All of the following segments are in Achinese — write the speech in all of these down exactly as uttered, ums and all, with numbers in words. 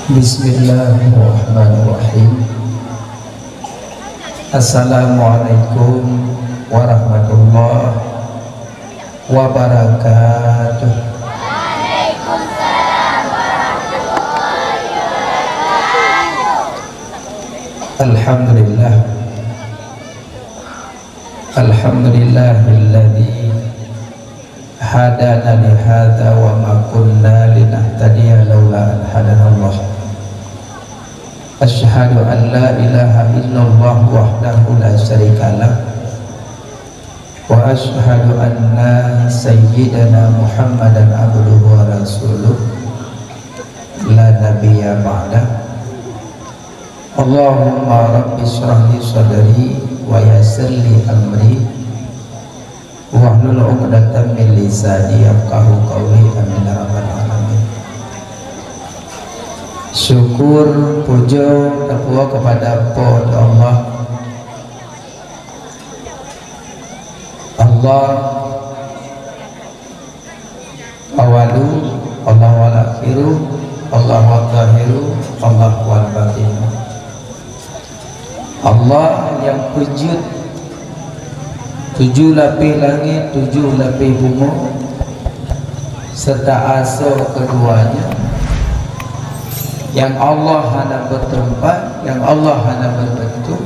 Bismillahirrahmanirrahim. Assalamualaikum warahmatullahi wabarakatuh. Alhamdulillah. Alhamdulillahilladzi hadana li hadza wa ma kunna linahtadiya laula an hadanallah. Asyhadu an la ilaha illallah wahdahu la syarikalah. Wa asyhadu anna sayyidana Muhammadan abduhu wa rasuluh la nabiyya ba'dah. Allahumma rabbi shrah li sadri wa yassir li amri wahlul 'uqdatam min lisani yafqahu qawli. Amin ya rabbal alamin. Syukur pujoe tapuwoe keupada Po teu Allah. Allah awalu, Allah wal akhiru, Allah wal zahiru, Allah wal batinu. Allah nyang peujeuet tujoh lapéh langét, tujoh lapéh bumoe, serta asoe keuduanya, nyang Allah hana beuteumpat, nyang Allah hana beubeuntuk.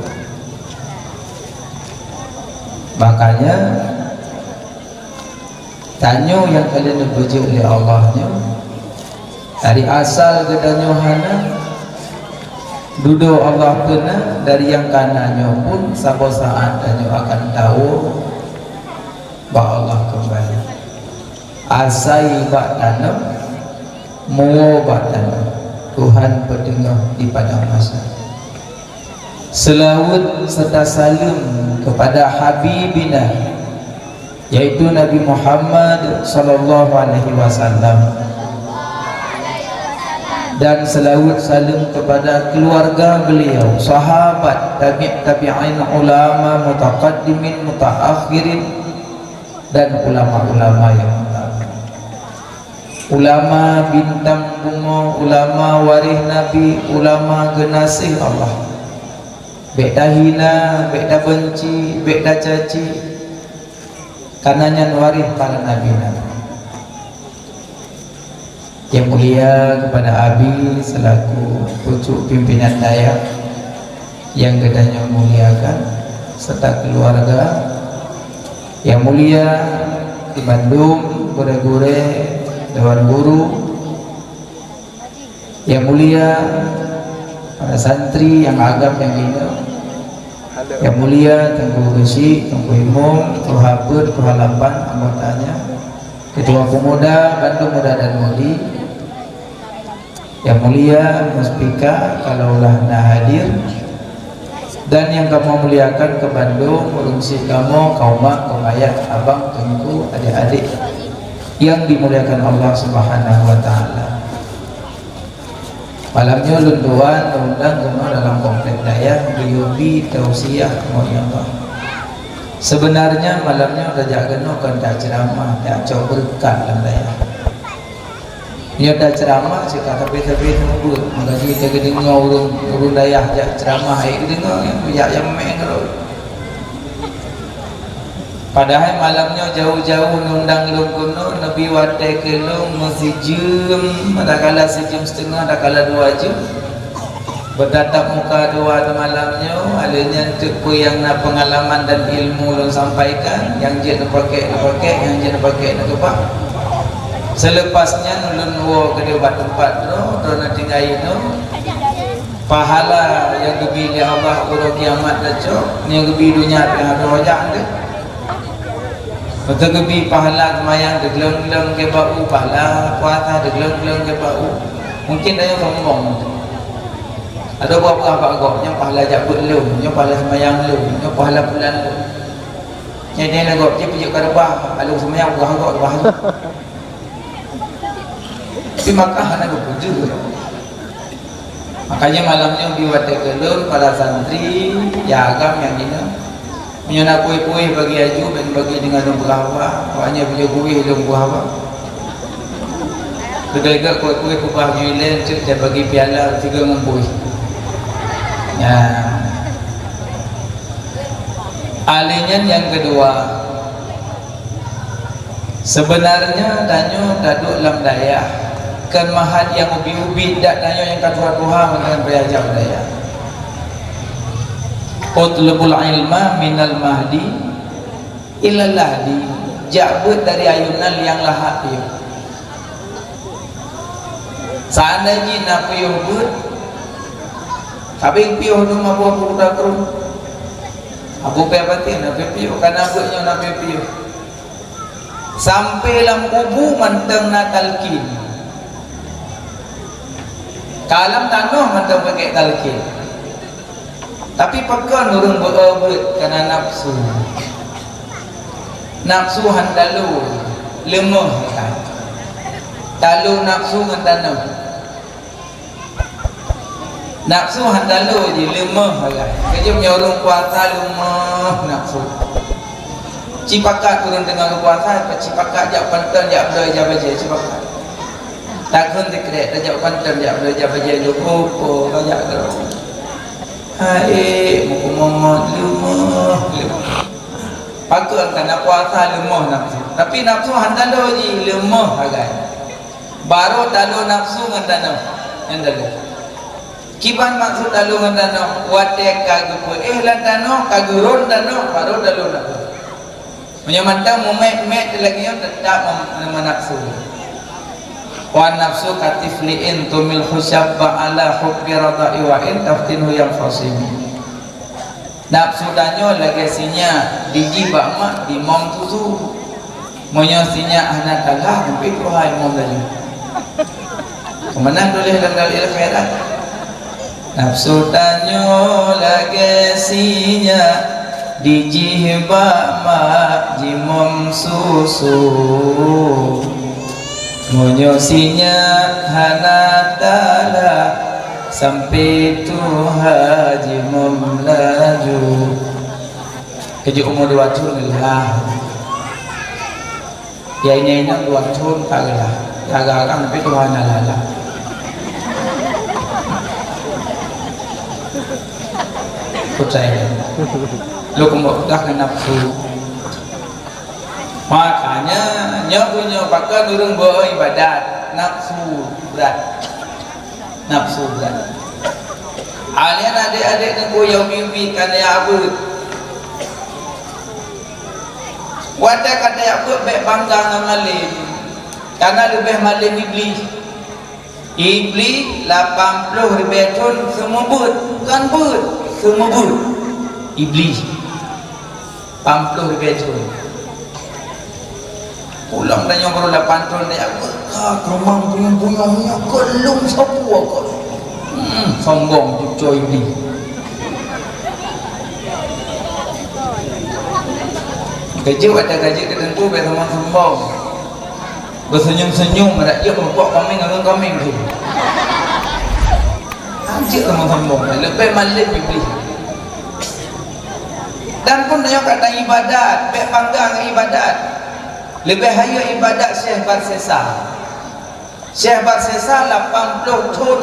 Makanya, tanyoe nyang ka lheueh neupeujeuet lé Allah nyoe, dari asal geutanyoe hana, dudoe Allah keunan, dari nyang kana nyoe pun saboh saát tanyoe akan tawoe bak Allah keumbali. Asai bak tanoh, muwoe bak tanoh. Tuhan peuteungoh di padang mahsyar. Seulaweuet serta saleuem keupada Habibina, yaitu Nabi Muhammad sallallahu alaihi wasallam, dan seulaweuet saleuem keupada keuluwarga beuliau, sahabat, tabi' tabi'in, ulama mutaqaddimin, mutaakhirin, dan ulama-ulama nyang utama. Ulama bintang bumoe, ulama waréh Nabi, ulama geunaséh Allah. Bék tahina, bék tabeunci, bék tacaci, kareuna nyan waréh para nabi-nabi. Nyang mulia keupada Abi seulaku pucuk pimpinan dayah nyang geutanyoe muliakan, serta keuluwarga. Nyang mulia keu bandum gurée-gurée, dewan guru. Nyang mulia para santri nyang agam nyang inong. Nyang mulia Teungku Geuchik, Teungku Imum, Tuha Peuet, Tuha Lapan, anggotanya, ketua pemuda, bandum muda dan mudi. Nyang mulia Muspika, kalaulah na hadir, dan nyang kamoe muliakan keu bandum ureueng syik kamoe, kaum mak, kaum ayah, abang, teungku, adék-adék nyang dimuliakan Allah Subhanahu wa Taala. Malam nyoe lôn tuan, lôn undang keunoe dalam komplek dayah, geuyue bi tausiah ngon Allah. Seubeunarnya malam nyoe tajak keunoe kon tajak ceuramah, tajak cok beureukat lam dayah. Nyoe tajak ceuramah cit ka sabe-sabe seumeubeuet, maka jih tajak geudeungoe ureueng, ureueng dayah jak ceuramah, hai geudeungoe, jak nyang mé keudroe. Padahai malam nyoe jauh-jauh neuundang lôn keunoe, neubi watée keu lôn meusijeuem, adakala sijeuem siteungoh, adakala dua jeuem. Beutatap muka dua di malam nyoe, lheueh nyan teuk peue nyang na peungalaman dan ilmu lôn sampaikan, nyang jeuet neupakék, neupakék, nyang jeuet neupakék, neukeubah. Seulepas nyan ulôn woe keudeh bak teumpat droe, droeneuh tinggai inoe. Pahala nyang geubi lé Allah uroe kiamat tacok, nyang geubi donya pih harôh jak deuh. Beutôi geubi pahala seumayang teugleng-gleng keu bak u, pahala puasa teugleng-gleng keu bak u. Mungken tanyoe sombong. Adak peugah bak gob, nyoe pahala jak beuet lôn, nyoe pahala seumayang lôn, nyoe pahala bulan lôn. Nyan lé gob jih peujeuet ka reubah, along seumayang peugah gob reubah lôn. Tapi maka hana geupeujeuet. Makanya malam nyoe bi watée keu lôn para santri nyang agam nyang inong. Meunyoe na kueh-kueh bagi aju, ban bagi deungon lôn peugah haba, awaknyan beujeuet kueh lôn peugah haba. Lagèe-lagèe kueh-kueh kubah ju ilèe, cit, dan bagi piala tiga ngon buih. Ya. Ahli nyan nyang keudua. Sebenarnya tanyoe taduek lam dayah, kon meuhat nyang ubit-ubit, dak tanyoe nyang ka tuha-tuha mantong payah jak u dayah. "Utlubul ilma minal mahdi ilal lahdi." Jak beuet dari ayunan nyang lahad piôh. Seandai jih na piôh beuet, tapi piôh tu mampu abu takrum. Abu pih patéh na piôh, kana beuet nyoe na piôh. Sampai lam kubu mantong na talkin. Ka lam tanoh mantong peuék talkin. Tapi pakon ureueng beu-o beuet kana nafsu. Nafsu han talo, leumoh kan. Talo nafsu ngon tanoh. Nafsu han talo jih, leumoh sagai. Keujeuet meunyoe ureueng puasa leumoh nafsu. Cipakat ureueng teungoh puasa, cipakat jak panton, jak bloe ija bajèe, cipakat. Takheun sikrek, tajak panton, jak bloe ija bajèe, leumoh po, tajak keudroe. Hai, muku momot, leumoh, leumoh. Pakon kana puasa leumoh nafsu. Tapi nafsu han talo jih, leumoh sagai. Barô talo nafsu ngon tanoh. Nyan talo. Kiban maksud talo ngon tanoh, watèe ka geupeuéh lam tanoh, ka geuron tanoh, barô talo nafsu. Meunyoe mantong mumet-met lagèe nyoe, teutap mem-, meunafsu. "Wan nafsu katiflin tumilhu syabba ala hubbi radha'i wa in taftinhu yanfasim." Nafsu tanyoe lagèe sinyak dijih bak mak dimom susu. Meunyoe sinyak hana talah, leubeh tuha imom laju. Keumanang tuléh lam Dalail Khairat? Nafsu tanyoe lagèe sinyak dijih bak mak jimom susu. Meunyoe sinyak hana talah, sampai tuha jimom laju. Keujeuet umu dua thôn lah. Ya, inong-inong dua thôn ka geulah. Gara-gara tapi tuha na lala. Percaya. Lu kembali dah kena nafsu. Makanya, nyoe pun nyoe pakon ureueng beu ibadat, nafsu brat. Nafsu brat. Alèh adék-adék teungku nyang ubit-ubit kana jak beuet. Watèe ka tajak beuet bèk bangga ngon malém, kana leubeh malém Iblih. Iblih lapan ploh ribèe thôn seumeubeuet, bukon beuet, seumeubeuet. Iblih lapan ploh ribèe thôn. Pulang tanyoe baru lapan thôn, tajak beuet ka keureuman punyueng-punyueng nyoe keu lôn sapeue keu. Hmm, sombong cucoe Iblih. Keujeuet watèe ka jeuet keu teungku bèk sombong-sombong. Beuseunyum-seunyum, adak jeuet meureumpok kaméng, angon kaméng tu. Hanjeuet lamong sambong, leubeh malém Iblih. Dan pun tanyoe ka taibadat, bèk bangga ngon ibadat. Leubeh hayeue ibadat Syekh Barsesa. Syekh Barsesa lapan ploh thôn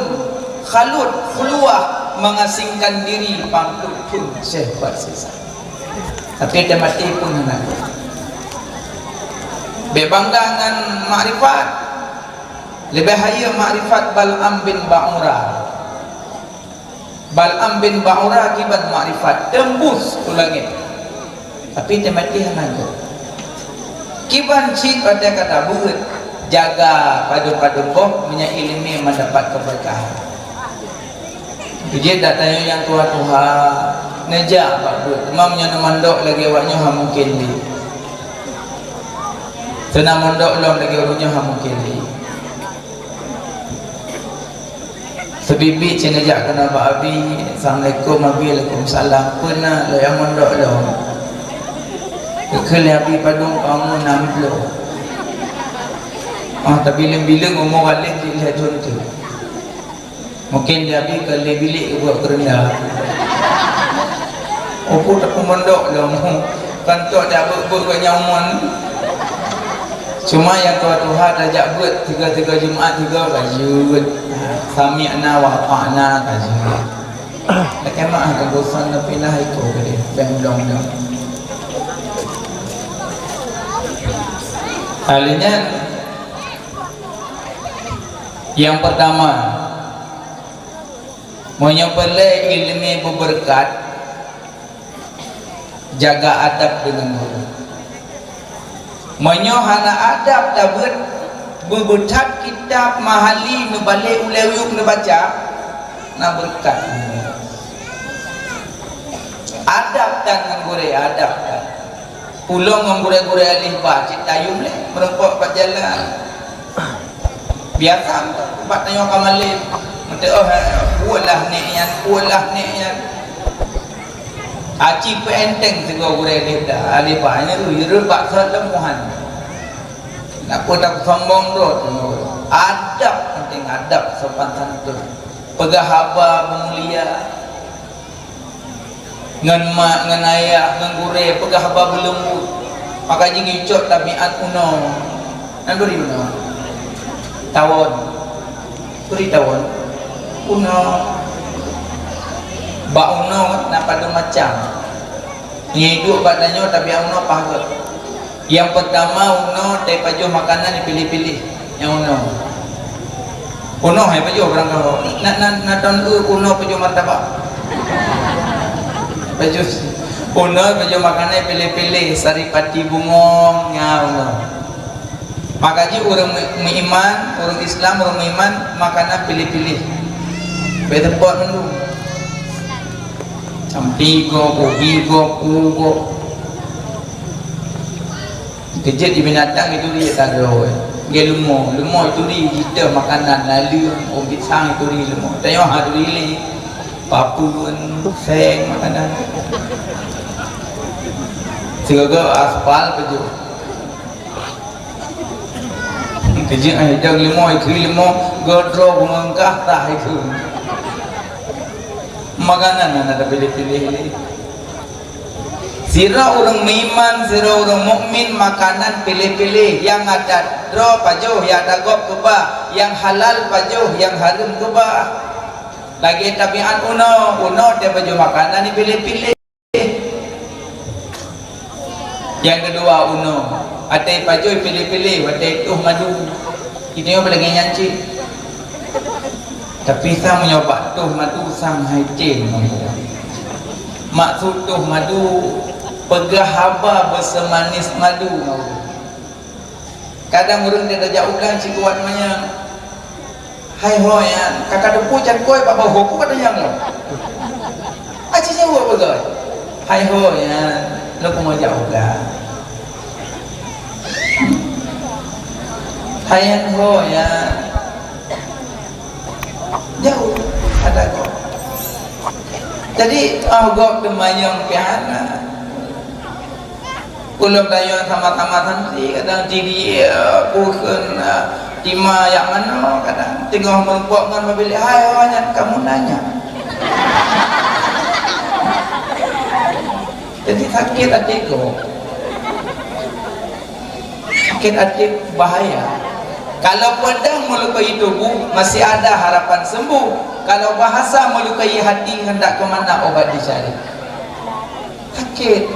khalut, khuluwah, mengasingkan diri lapan ploh thôn Syekh Barsesa. Tapi teumaté pun hana. Bèk bangga ngon makrifat. Leubeh hayeue makrifat Bal'am bin Ba'ura. Bal'am bin Ba'ura kiban makrifat, teumbus u langét. Tapi teumaté hana gèt. Kiban cit watèe ka tabeuet, jaga padum-padum boh, meunyoe ileumèe mendapat keberkahan. Jeuet dak tanyoe nyang tuha-tuha neujak bak beuet. Teuma meunyoe neumandok lagèe awak nyoe, hana mungken lé. Teuma mondok lom lagèe ureueng nyoe, hana mungken lé. Seubiet-biet cit neujak keunoe bak Abi, "Assalamualaikum Abi." "Waalaikumsalam." "Peue na?" "Lôn jak mondok lom." Geukheun lé Abi padum, "Kamu enam puluh." Ah, tabileng-bileng umu waleh di lhèe thôn teuk. Mungken di Abi ka lé bilék geubuet keureunda. Upu tapeumondok lom, kantok dak beuet-beuet geuh nyaman. Cuma nyang tuha-tuha tajak beuet tiga-tiga Jumat tiga ka jeuet. Sami'na wa ata'na ka jeuet. Lakée meu'ah keu bosan neupinah iko keudeh, beng dong-dong. Hal nyan nyang pertama, meunyoe peureulée iéleumé beubeureukat, jaga adab deungon guru. Meunyoe hana adab tabeuet, beubeutat kitab mahali neubalek ulée uyueb neubaca, na beureukat. Adab tan ngon gurée, adab tan. Ulôn ngon gurée-gurée alih ba cit tayue lé meurumpok bak jalan. Biasa bak tanyoe ka malém, meuteuoh, eh, pulah nek nyan, pulah nek nyan. Aci peuenteng sigoe gurée alih ba, alih ba nyan rhot bak sot leumohan. Nak peue tapeusombong droe tu? Adab penting, adab sopan santun. Peugah haba beumulia. Ngon mak, ngon ayah, ngon gurée peugah haba beuleumbot. Maka jih geucok tabiat unoe. Na turi unoe? Tawon. Turi tawon? Unoe. Bak unoe na padum macam. Nyang iduek bak tanyoe tabiat unoe paih gét. Nyang peutama, unoe tapajoh makanan nyang piléh-piléh. Nyang unoe. Unoe hai pajoh barangkaho. Na, na, na ton eu unoe pajoh martabak. Pajoh. Unoe pajoh makanan nyang piléh-piléh, saripati bungong, nya unoe. Maka jih ureuëng meuiman, ureuëng Islam, ureuëng meuiman, makanan piléh-piléh. Bèk teupot mandum. Sampi gob, ubi gob, u gob. Keujeuet di binatang itu dia tak ada. Dia leumo, leumo itu di kita makanan lalu, pisang itu di leumo. Tengok ha tu di papeuen, seng makanan. Sigoe aspal peujeuet. Keujeuet hai dong leumo, itu leumo, godro beungkah tah itu. Makanan hana tapiléh-piléh lé. Sidroe ureuëng meuiman, sidroe ureuëng mukmin makanan piléh-piléh, nyang ata droe pajoh, nyang ata gob keubah, nyang halal pajoh, nyang hareuem keubah. Lagée tabiat unoe, unoe teuh pajoh makanan piléh-piléh. Nyang keudua unoe, até pajoh piléh-piléh, até toh madu. Itu nyang paléng nyan cit. Tapi sang meunyoe bak toh madu sang hai tem. Maksud toh madu, peugah haba beuseumanis madu. Kadang ureuëng dia tajak u blang cit kuat manyang. Hai ho nyan, ka ka teupeu cakôi bak bahu ku kata nyang lo. Aci nyawa bagai. Hai ho nyan, lo peumajak u blang. Hai ho nyan. Jauh ada gob. Jadi, oh, gob teumanyong piana. Ulôn dayuang sama-sama santri, kadang diri, eh, bukon, eh, tima yang mana, kadang tengah merumpok ngon mobil, hai, hai, nyan kamu nanya. Jadi sakit hati ko. Sakit hati bahaya. Kalau pedang melukai tubuh, masih ada harapan sembuh. Kalau bahasa melukai hati, hendak ke mana obat dicari? Sakét.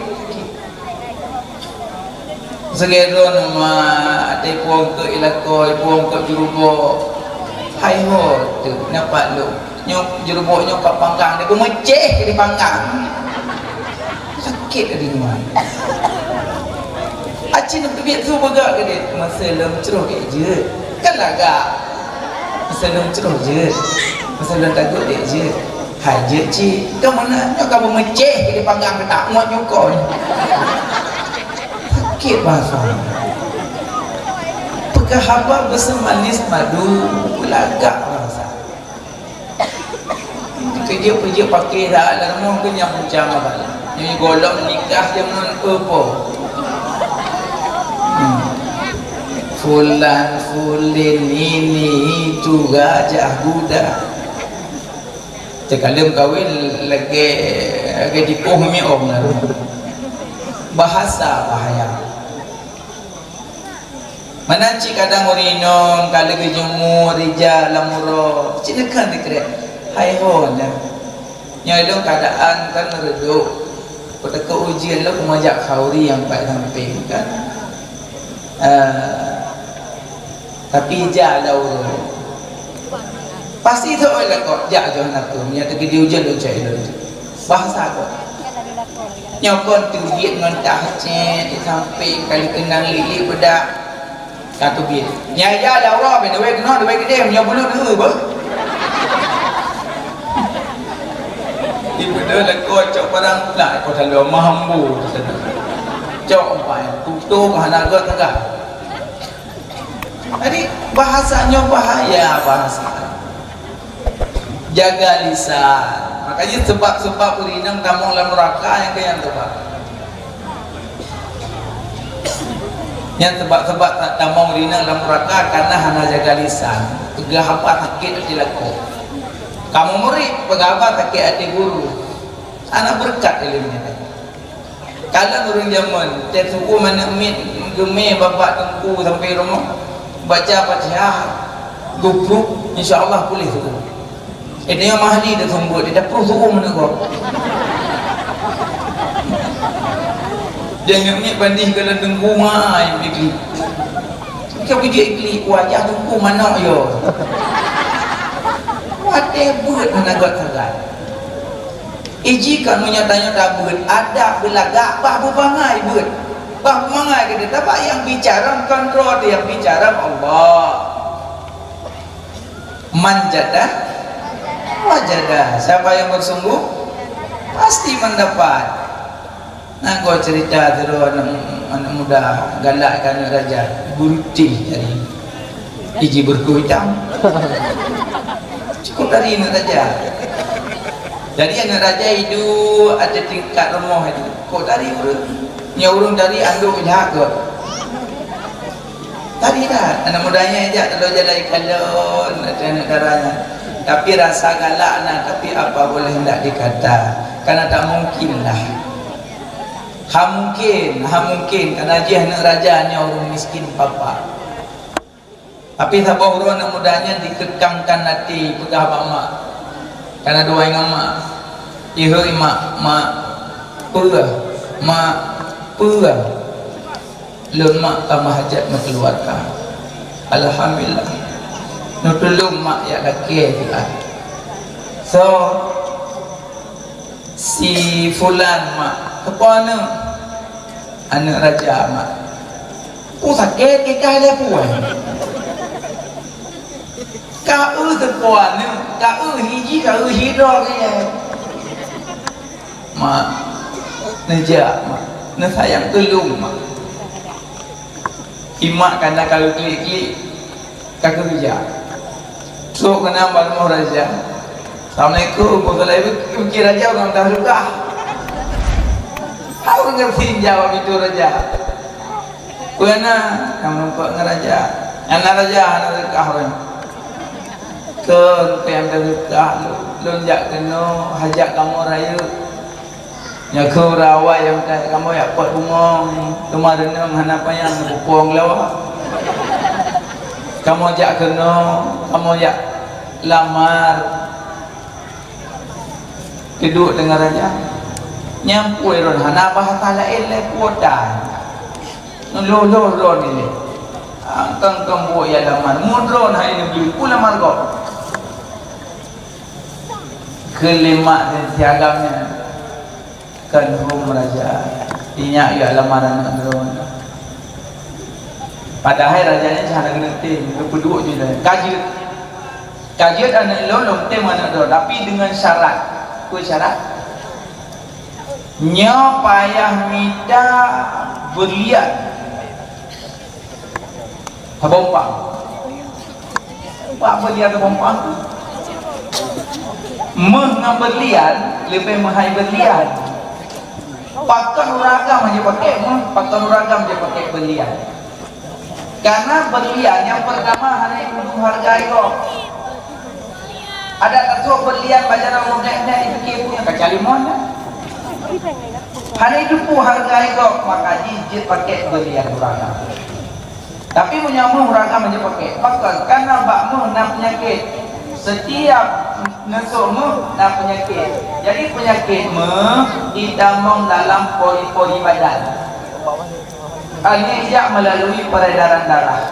Seugero nama até puang keu ilakôi, puang keu jurubok. Hai ho tu, napa lôn? Nyoe jurubok nyoe ka panggang, dia beumeucéh di panggang. Sakét di luwa. Aci neuteubiet su beugak geude, masa lom cruh ék jeuet. Kan lagak. Masa lom cruh jeuet. Masa lom tagot ék jeuet. Hai jeuet cit. Ka meunan nyoe ka beumeucéh di panggang keutak ngon nyukon. Sakét bahasa. Peugah haba beuseumanis madu, lagak bahasa. Keujeuet-keujeuet paké that lam rumoh keu nyang punca masalah. Nyoe gohlom nikah jameun peue po. Hmm. Fulan, fulin, ini, itu, gajah, guda. Teukaleuem kawén lagèe, lagèe tipoh miom na. Bahasa bahaya. Meunan cit kadang ureueng inong ka lheueh geujeumu ija lam uroe, cit neukan teukrek. Hai ho nyan. Nyoe lôn keuadaan kan reudôk. Peuteuka ujeuen lôn, meujak khauri nyang pat sampéng kan. Ah, tapi ija lam uroe. Pasti teuoi lakoe, jak jih nakeuh, meunyoe teukeudi ujeuen lôn cok ilôn. Bahasa gob. Nyoe kon teubiet ngon tah cét, sampéng kali keunang lili beudak. Ka teubiet. Nyang ija lam uroe, bèk neuwèe keunoe, neuwèe keudéh, nyoe buleuen eu beuh. Ibeudôh lakoe cok barang plah, ko taloe mambu. Cok umpai, tutoe hana gèt teuga. Jadi, bahasa nyoe bahaya bahasa. Jaga lisan. Makanya sebab-sebab ureueng inong tamong lam neuraka nyang keu nyan sebab. Nyan sebab-sebab ta-, tamong ureueng inong lam neuraka karena hana jaga lisan. Peugah haba sakét até lakoe. Kamoe murit, peugah haba sakét até guru. Hana beureukat ileumu nyan. Kalon ureueng jameun, teuh su'um aneuk miet geumè bak teungku sampoe rumoh, baca Fatihah, geuprok, insya Allah puléh su'um. Eh, nyoe Mahdi teuh seumeubeuet, teuh prok su'um aneuk gob. Aneuk miet bandih kalon teungku mai, iklik. Ka bujur iklik, wajah teungku manok yo. Watèe beuet hana göt sagai. Iji kon meunyoe tanyoe tabeuet, adak beulagak, bah beubangai beuet. Bah beubangai keudéh, tapi nyang bicara kon droe teuh, nyang bicara Allah. Man jada, wajada. Siapa yang bersungguh, pasti mendapat. Na goe cerita sidroe aneuk, aneuk muda galak keu aneuk raja, geurutéh tadi. Iji beureukuh itam. Cukup tari aneuk raja. Jadi aneuk raja iduek ateueh tingkat rumoh itu. Kok tari ureueng? Nyoe ureueng tari andok jak gob. Tari that, aneuk muda nyan jak teuh jalan ikalon, aneuk dara nyan. Tapi rasa galak na, tapi apa boleh hendak dikata. Karena tak mungkin lah. Ha mungkin, ha mungkin, karena jih aneuk raja nyoe ureueng miskin papa. Tapi saboh uroe aneuk muda nyan dikeukangkan até peugah bak mak. Karena dua ingat mak. Ihôi mak, mak peue, mak peue. Lôn mak ka meuhajat meukeuluwarga. Alhamdulillah. Neutulông mak jak lakèe siat. So, si fulan mak, teupeue aneuk? Aneuk raja mak. Oh, sakét keu kah lé puai. Ka eu teupeue aneuk, ka eu hiji, ka eu sidroe keu nyan. Mak, neujak, mak. Neusayang tulông, mak. Imak kana ka geuklik-klik, ka geujak. Trok keunan bak rumoh raja. "Assalamualaikum, Pak Saleh." Ibu, ibu raja ureueng dah lukah. Hana ngerti jawab itu raja. Peue na, nyang meurumpok ngon raja. Nyang na raja hana teuka ureueng. Keu, keu nyang teuka, lôn jak keunoe hajat kamoe rayeuk. Nyoe keu ureueng awai nyang ka kamoe jak pot bungong, teuma reunong hana panyang neupeuphon lawak. Kamoe jak keunoe, kamoe jak lamar. Teuduek deungon raja. Nyan peue droen hana bahasa laén lé kuota. Lôn-lôn droen ilèe. Kang-kang buet ya lamar. Mudroen hai neubri pula margok. Keulemak dan siagam nyan. Kan hom raja. Inyak ya lamar aneuk droen. Padahai raja nyan hana geuneuk tem, geupeuduek jih lé. Ka jeuet. Ka jeuet aneuk lôn, lôn tem aneuk droen, tapi deungon syarat. Peue syarat? Nyoe payah mita berlian sabompang. Bak berlian sabompang. Méuh ngon berlian leubeh meuhai berlian. Pakon ureueng agam jipakèk méuh, pakon ureueng agam jipakèk berlian. Karena berlian nyang pertama hana jitudoh hareuga gob. Adak tatrok berlian bak jalan mudek-mudek dipike peue nyang kaca limong nyan. Hana jitudoh hareuga gob, maka jih jeuet pakèk berlian ureueng agam. Tapi meunyoe méuh ragam aja pakai, pakon, karena bak méuh na peunyakét. Setiap neusok méuh na peunyakét. Jadi peunyakét méuh itamong dalam pori-pori badan. Hanya ijak melalui peredaran darah.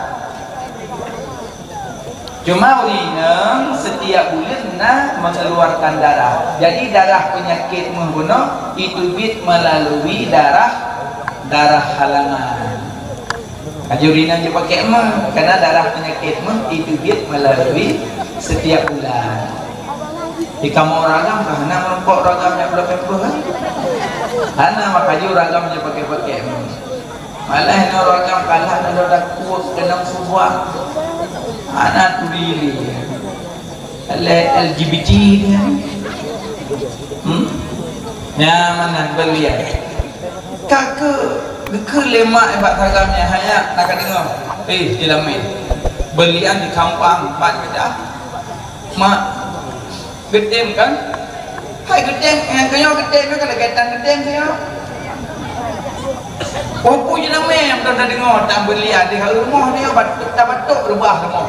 Cuma ureueng inong setiap buleuen na mengeluarkan darah. Jadi darah peunyakét méuh bunoe iteubiet melalui darah, darah halangan. Ajo rinang je pakai méuh, karena darah peunyakét méuh iteubiet melalui setiap bulan. Di kamoe ragam ka hana meureumpok ragam nyang bulan Februari. Hana, maka ju ragam je pakai-pakai méuh. Malah inoe ragam kalah nado dakuek keunong subah. Hana turi lé. Lé L G B T dia. Hmm? Nyan mana belian. Ka keu, geukeu lé mak bak ragam nyan, "Hai nyak, na ka deungoe?" "Eh, di lamé." Belian di kampung, empat kita. "Mak, geutem kan?" "Hai geutem, nyang keu nyoe geutem, nyoe ka lagèe tan geutem keu nyoe." "Oh, peue jeuet lamé nyang ka tadeungoe, tan belian di rumoh nyoe, batuk, tabatuk reubah rumoh."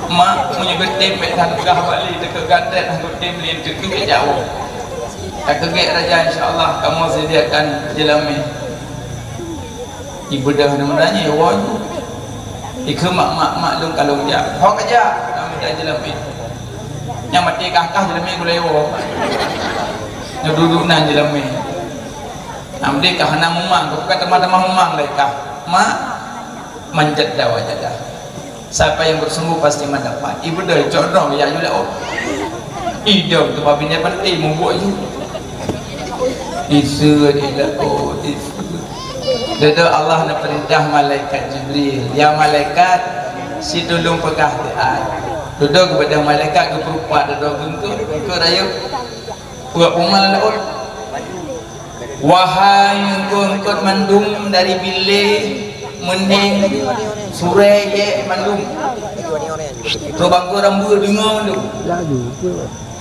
"Mak, meunyoe geutem bèk tapeugah bak lé, teuka gata na geutem lé, teuka jaweueb." Takeugèt raja, "Insya Allah, kamoe sediakan jeulamé." Ibeudôh nyan nyoe woe ju. Ikheun mak, "Mak, mak lôn ka lôn jak." "Ho ka jak?" "Ka mita jeulamé." Nyang maté kah-kah jeulamé gulai woe. Nyoe duek-duek nan jeulamé. Nyang maté kah hana mumang, ka teuma-teuma mumang lé kah. "Mak, man jadda wajada." Siapa yang bersungguh pasti mendapat. Ibeudôh cok droe ya ju laôt. Idong tu babinyan panté mubuet ju. Isu di laôt, isu. Dudoe Allah neupeurintah malaikat Jibril, "Ya malaikat, si tulông peugah teuat." Dudoe geubeudôh malaikat geupeurupat dudoe geungkot, geungkot rayeuk. Peuet peumal laôt. Wahai eungkot-eungkot mandum dari Bilé, Meuneng, Surée, Yèe mandum. Trok bangkot rambu deungoe mandum.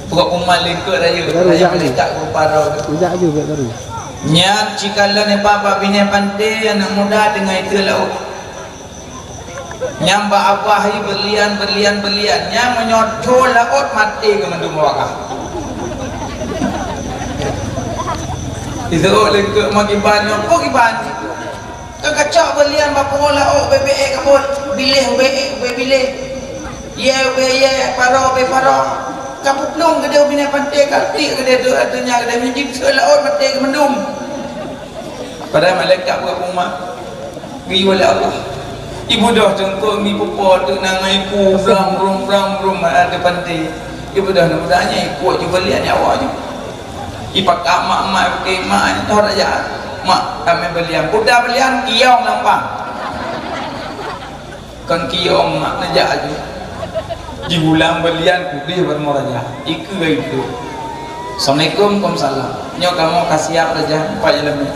Peuet peumal eungkot rayeuk, rayeuk malaikat geuparo. Nyan cikalon nibak bak binéh panté, aneuk muda teungoh iteue laôt. Nyang bak abah hi berlian, berlian, berlian. Nyang meunyoe tho laôt maté keu mandum awak kah. Diseuôt lé keu ma kiban nyoe, peue kiban? Ka kacok berlian bak pungo laôt, bèk-bèk ék kabot. Biléh, bèk-bèk biléh. Yèe, bèk yèe, paro, bèk paro. Ka peuplueng keudéh binéh panté, ka tiek keudéh donya keudéh, meunyoe jiseuôt laôt maté keu mandum. Padahai malaikat buet peue mak, geuyue lé Allah. Ibeudôh teungku mi pupo teuk na ngon iku, bram, brum, bram, brum, ada panté. Ibeudôh na muda nyan, iku ju balian nyawa ju. Ipakat mak-mak, ipakat mak, nyan thot aja. Mak, kami balian. Buta balian, kiyong lampang. Kon kiyong mak neujak aju. Jiulang balian kudeh barmo raja. Ikeue itu. Assalamualaikum, waalaikumsalam. Nyoe kamoe ka siap raja, empat jeulamé.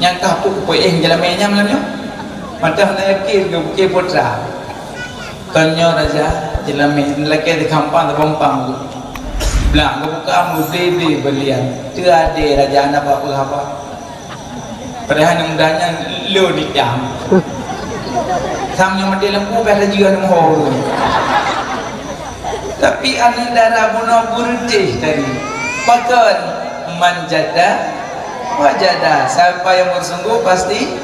Nyang ka peuéh jeulamé nyan malam nyoe. Mantong na yakin keu bukée putra. Kon nyoe raja, jeulamé lakée di kampang teubompang. Blang geubuka meuble-ble balian. Teu adé raja hana peue haba. Padahai aneuk muda nyan lôn itam. Sam nyoe maté lampu beh laju aneuk muho. Tapi aneuk dara bunoe beureutéh tadi. Pakon? Man jada wajada. Siapa yang bersungguh pasti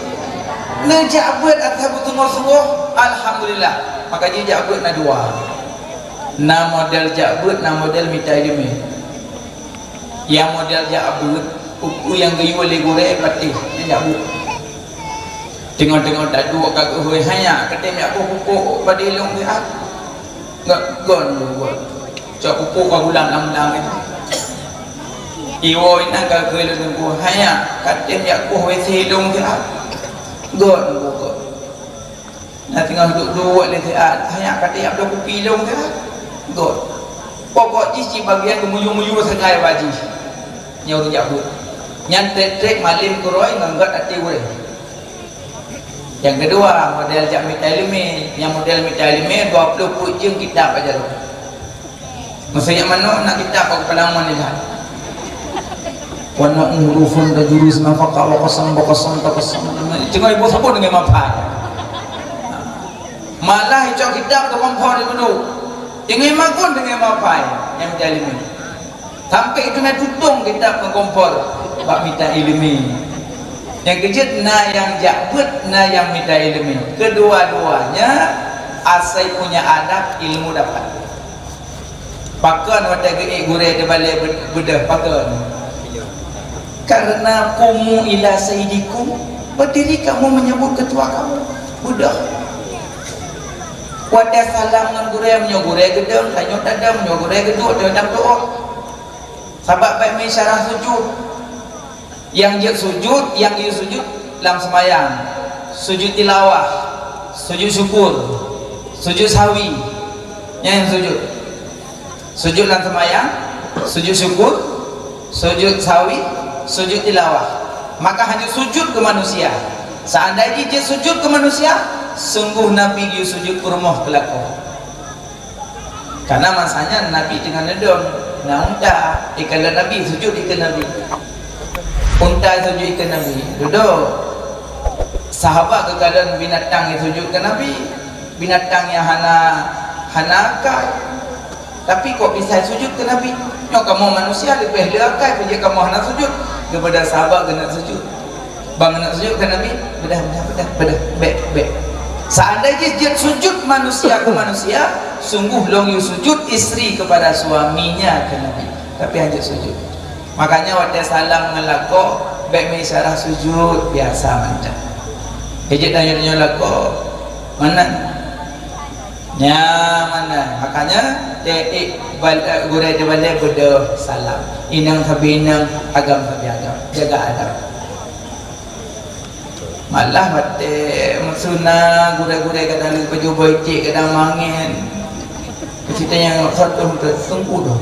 neujak beuet. Ata beusungguh-sungguh, alhamdulillah. Maka jih jak beuet na dua. Na model jak beuet, na model mita ileumé. Nyang model jak beuet, peue-peue nyang geuyue lé gurée patéh, nyan jak beuet. Teungoh-teungoh taduek ka geuhôi, "Hai nyak, katem jak pupuk padé lôn siat." "Gon, gon, gon." Cok pupuk ka gulang lam-lam itu. Iwoe inan ka geuhôi lôn teungku, "Hai nyak, katem jak kueh W C lôn siat." "Gon, gon." Na teungoh duek-duek lé siat, "Hai nyak, katem jak bloe kupi lôn siat." "Gon." Pokok jih cit bagian geumuyue-muyue sagai bak jih. Nyoe ureueng jak beuet. Nyan trek-trek malém keurôi ngon gét até ureueng. Nyang keudua, model jak mita ileumé. Nyang model mita ileumé, dua ploh peuet jeuem kitab bak jaroe. Meuseunyat manok na kitab bak keupalang mon nilai. Wa na'u hurufun tajuru sinafaka wa qasam wa qasam taqasam. Teungoh iboh saboh deungon mapai. Malah icok kitab teukompor di dudu. Teungoh magun deungon mapai nyang mita ileumèe. Sampai itu na tutong kitab teukompor bak mita ileumèe. Nyang keujeuet na nyang jak beuet, na nyang mita ileumèe. Kedua-duanya asai punya adab ilmu dapat. Pakon watèe geuék gurèe teubalèe beu-, beudôh, pakon? Karena qumu ila sayyidikum, berdiri kamu menyebut ketua kamu, beudôh. Watèe salam ngon gurèe, meunyoe gurèe geudong, tanyoe tadong, meunyoe gurèe geuduek, tanyoe tam tu'oh. Sabab bak meuisyarah sujud. Nyang jeuet sujud, nyang jeuet sujud lam seumayang. Sujud tilawah, sujud syukur, sujud sahwi. Nyan nyang sujud. Sujud lam seumayang, sujud syukur, sujud sahwi, sujud tilawah. Maka hana sujud keu manusia. Seandai jih jeuet sujud keu manusia, sungguh Nabi geuyue sujud peurumoh keu lakoe. Karena masa nyan Nabi teungoh neudong, na unta, ikalon Nabi, sujud ikeue Nabi. Unta sujud ikeue Nabi. Dudoe. Sahabat geukalon binatang nyang sujud keu Nabi, binatang nyang hana, hana akai. Tapi kok bisa sujud keu Nabi? Nyoe kamoe manusia leubeh le akai, peue jeuet kamoe hana sujud? Geupeugah sahabat keuneuk sujud. Ban geuneuk sujud keu Nabi, beudôh, beudôh, beudôh, beudôh, bèk, bèk. Seandai jih jeuet sujud manusia keu manusia, sungguh lôn yue sujud istri kepada suaminya keu Nabi. Tapi hana jeuet sujud. Makanya watèe salam ngon lakoe, bèk meuisyarah sujud, biasa mantong. Jeuet tanyoe-tanyoe lakoe, mana? Nyan mantong. Makanya, teuék bal-, eh, gurèe teubalèe beudôh salam. Inong sabe inong, agam sabe agam. Jaga adab. Malah watèe meusu na gurèe-gurèe kadang lheueh pajoh boh iték kadang mangén. Keuci tanyong soe toh teungku tu.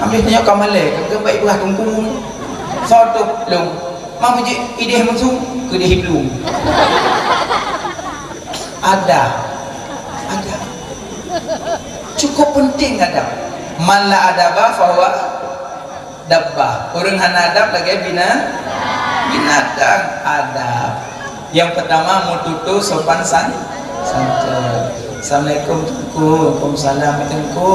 Ambil tanyong ka malèe, ka baik beurah teungku. Soe toh lôn. Mak beujeuet idéh meusu, keudéh idlung. Adab. Adab. Cukup penting adab. Man la adaba fahuwa dabbah. Ureueng hana adab lagèe bina-, binatang. Adab. Nyang peutama meututoe sopan san-, santun. Assalamualaikum Teungku. Waalaikumsalam Teungku.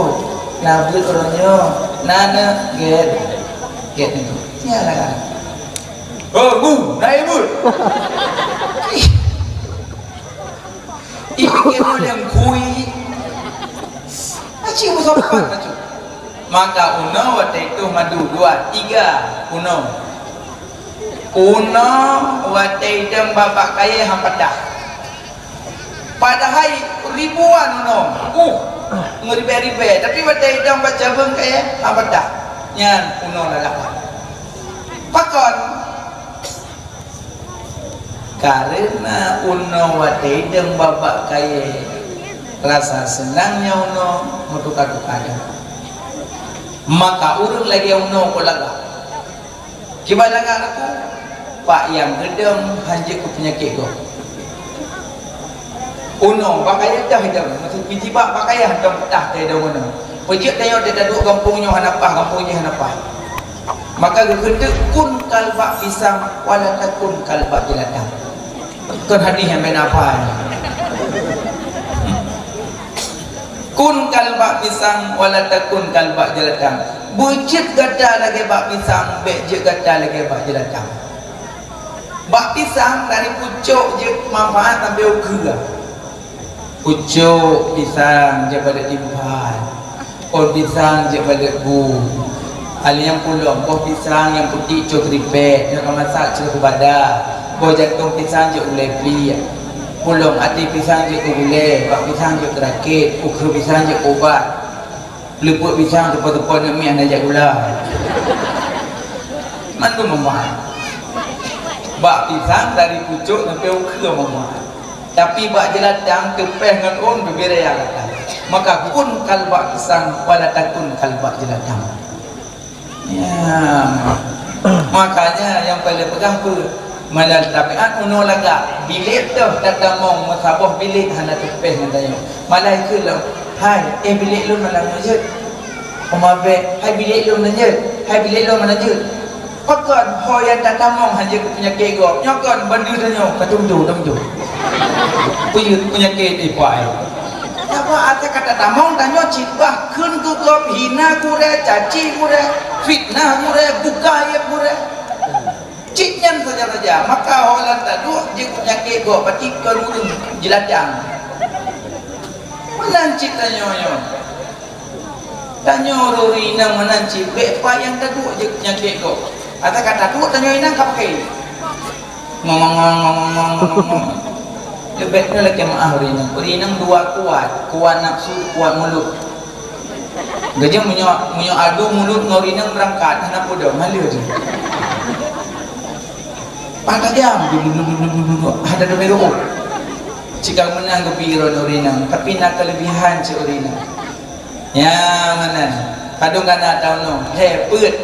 Na beuet uroe nyoe. Na, na, gèt. Gèt Teungku. Nyan lah. Oh, bu, na beuet. Ih, pikir model kui. Aci meusopan aci. Maka unoe watèe itu madu dua, tiga unoe. Unoe watèe idong babak kayèe han patah. Padahai ribuan unoe. Uh, meuribèe-ribèe. Tapi watèe idong bak cabeueng kayèe han patah. Nyan unoe lalak. Pakon? Karena unoe watèe idong babak kayèe, rasa seunang nyan unoe meutuka-tuka deuh. Maka ureueng lagèe unoe keu lagak. Kiban lagak laku, pak nyang geudong hanjeuet keu peunyakét gob. Unoe bak kayèe dah idong, maksud pih jibak bak kayèe hantom peutah teuh idong unoe. Peujeuet tanyoe teuh taduek gampông nyoe hana paih, gampông jih hana paih. Maka geukheun teuk, kun kal bak pisang, wala takun kal bak jeulatang. Kon hadih nyang bèk na hafai. Kun kal bak pisang, wala takun kal bak jeulatang. Beujeuet gata lagèe bak pisang, bèk jeuet gata lagèe bak jeulatang. Bak pisang dari pucok jeuet manfaat sampai u keue. Pucok pisang jeuet badeuk timphan, ôn pisang jeuet badeuk bu. Alèh nyang pulom, boh pisang nyang putéh cok ripet, nyang ka masak cok bada. Boh jantông pisang jeuet ulèe pliek. Pulom até pisang jeuet keu gulèe, bak pisang jeuet keu rakét, u keue pisang jeuet keu ubat. Leupot pisang teupon-teupon nyoe mi hana jak gula. Mandum meumah. Bak pisang dari pucok sampai u keue meumah. Tapi bak jeulatang teupeh ngon ôn beubiraya gata. Maka kun kal bak pisang, wala takun kal bak jeulatang. Ya. Makanya nyang paleng peugah peue? Meunan tabiat unoe lagak, bilék toh tatamong meusaboh bilék hana teupeh ngon tanyoe. Malah ikheun lom, "Hai, eh bilék lôn malam nyoe jeuet." Mabek, hai bilék lôn lanjut, hai bilék lôn lanjut. Pakon ho nyang tatamong hana jeuet peunyakét gob? Nyoe kon bandum tanyoe, ka tum-tum, tum-tum. Peue peunyakét ipai. Napa ata kata tamong tanyoe cit bah kheun keu gob, hina gurée, caci gurée, fitnah gurée, buka aib gurée. Cit nyan saja-saja, maka ho lam taduek jeuet peunyakét gob, pati kon ureuëng jeulatang. Meunan cit tanyoe nyoe. Tanyoe ureuëng inong meunan cit, bék payah taduek jeuet peunyakét gob. Ata ka taduek tanyoe inong ka pakai. Ngomong-ngomong, ngomong-ngomong. Leubeh nyoe lakée meu'ah ureuëng inong. Ureuëng inong dua kuat, kuat nafsu, kuat mulut. Gajah meunyoe, meunyoe adu mulut ngon ureuëng inong beurangkat, hana peudong, haleue jih. Pah tajam, hana teumé rukuk. Cika meunan geubri droe ureuëng inong, tapi na keulebihan cit ureuëng inong. Ya, meunan. Padub kana tahu nyoe, he, peuet.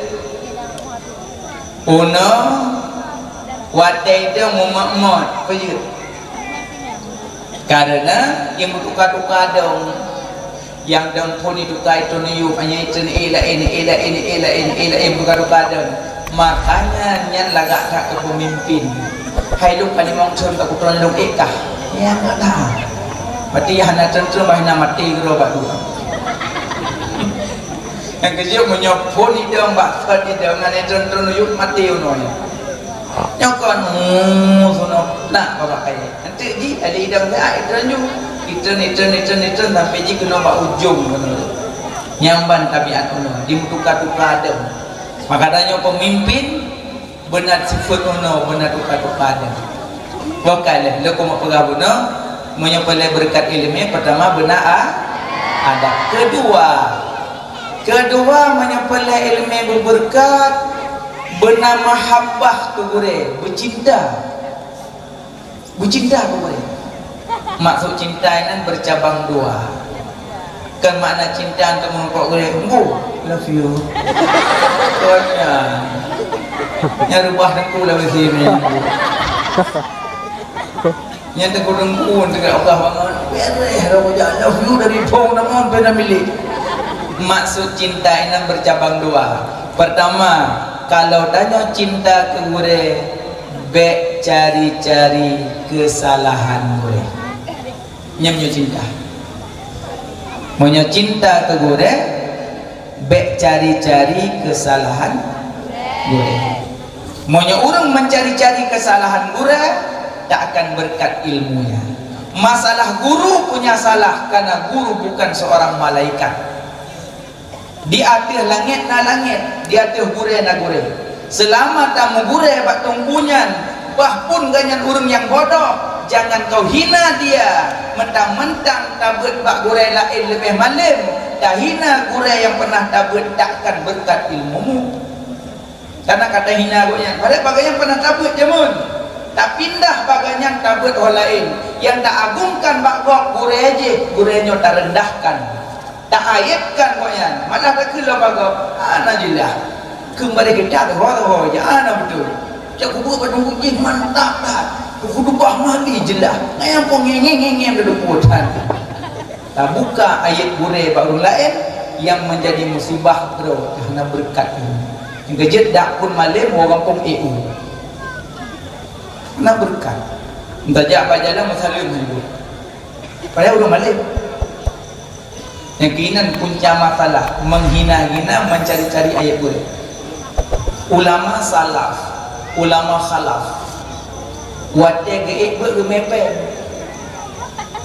Unoe, watée itu mumot-mot, peue jeuet? Karena nyang meutuka-tuka dong, nyang dong phon ituka itu neuyueb, hanya itu neulai, neulai, neulai, neulai, neulai, meutuka-tuka dong. Makanya nyan lagak that keu peumimpin. Hai lôn ka limong thon ka kutron lôn ék kah? Nyang ka that. Berarti hana teuntreun bah hana maté keudroe bak dua. Nyang keujeuet meunyoe phon idong bak thon idong hana teuntreun yub maté unoe. Nyoe kon, hmm, sono nak babah kayèe. Eunteuk jih ada idong siat itreun ju. Itreun, itreun, itreun, itreun sampai jih keunoe bak ujong keunoe. Nyang ban tabiat unoe, dimeutuka-tuka adeueng. Maka tanyoe peumimpin beuna sifeuet unoe, beuna tuka-tuka adeueng. Boh ka lheueh, lôn keuneuk peugah bunoe, meunyoe peureulèe beureukat ileumèe, peurtama beuna a-, adab. Keudua, keudua meunyoe peureulèe ileumèe beubeureukat, beuna mahabbah keu gurèe, beucinta. Beucinta keu gurèe. Maksud cinta nyan bercabang dua. Kan makna cinta untuk meurumpok gurèe, "Embu, love you." Kon nyan. Nyan reubah teungku lam isi nyan. Nyan teungku-teungku teuka Allah bangon. Bereh rôh jak, "Love you" dari phone namun pernah milik. Maksud cinta nyan bercabang dua. Pertama, kalau tanyoe cinta keu gurèe, bèk cari-cari keusalahan gurèe. Nyan meunyoe cinta. Meunyoe cinta keu gurèe, bèk cari-cari keusalahan gurèe. Meunyoe ureueng mencari-cari keusalahan gurèe, tak akan beureukat ilmunya. Masalah guru punya salah, karena guru bukan seorang malaikat. Di ateueh langèt na langèt, di ateueh gurèe na gurèe. Seulama tameugurèe bak teungku nyan, bah pun gobnyan ureueng nyang bodoh, jangan kau hina dia. Mentang-mentang tabeuet bak gurèe laén leubeh malem, tahina gurèe nyang pernah tabeuet, tak akan beureukat ilmumu. Karena ka tahina gobnyan, padahai bagai nyan pernah tabeuet jameun. Tapindah bagai nyan tabeuet ho laén. Nyang taagungkan bak gob gurèe jih, gurèe nyoe tarendahkan. Taaiebkan gobnyan. Malah takheun lom bak gob, hana jeulaih. Keumbali geutak ho-ho jih, hana beutôi. Cak kubu padum jih mantap that. Kubu dubah mandi jeulaih. Ngayang po ngengeng-ngengeng di lumpur that. Tabuka aieb gurèe bak ureueng laén nyang meunjadi musibah droe, hana beureukat nyan. Nyang keujeuet dak phon malem, woe gampông ék u. Hana beureukat. Tajak bak jalan meusaleuem hana buet. Padahai ureueng malem. Nyang keunan punca masalah, meunghina-hina, meucari-cari aieb gurèe. Ulama salaf, ulama khalaf, watèe geuék beuet geumè pèng.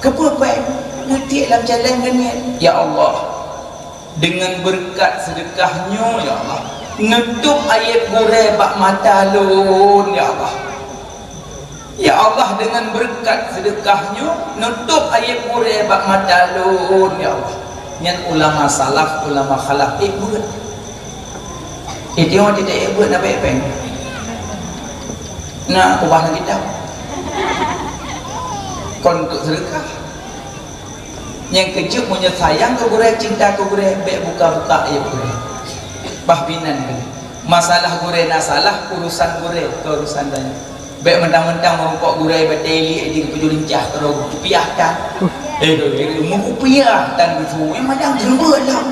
Keupeue pèng? Neutiek lam caleng geuniet, "Ya Allah, deungon beureukat seudeukah nyoe, ya Allah, neutôb aieb gurèe bak mata lôn, ya Allah. Ya Allah, deungon beureukat seudeukah nyoe, neutôb aieb gurèe bak mata lôn, ya Allah." Nyan ulama salaf, ulama khalaf, ék beuet. Ék tiong teuka ék beuet na bèk pèng. Na ubah lam kitab. Kon untuk seudeukah. Nyang keujeuet meunyoe sayang keu gurèe, cinta keu gurèe, bèk buka-buka aieb gurèe. Bah binan gurèe. Masalah gurèe na salah, urusan gurèe, kon urusan tanyoe. Bèk mentang-mentang meurumpok gurèe batèe liek jih geupeujeuet lincah keudroe geukupiah tan. Eh, eh, meukupiah tan geusu, memang nyang jeuet lah.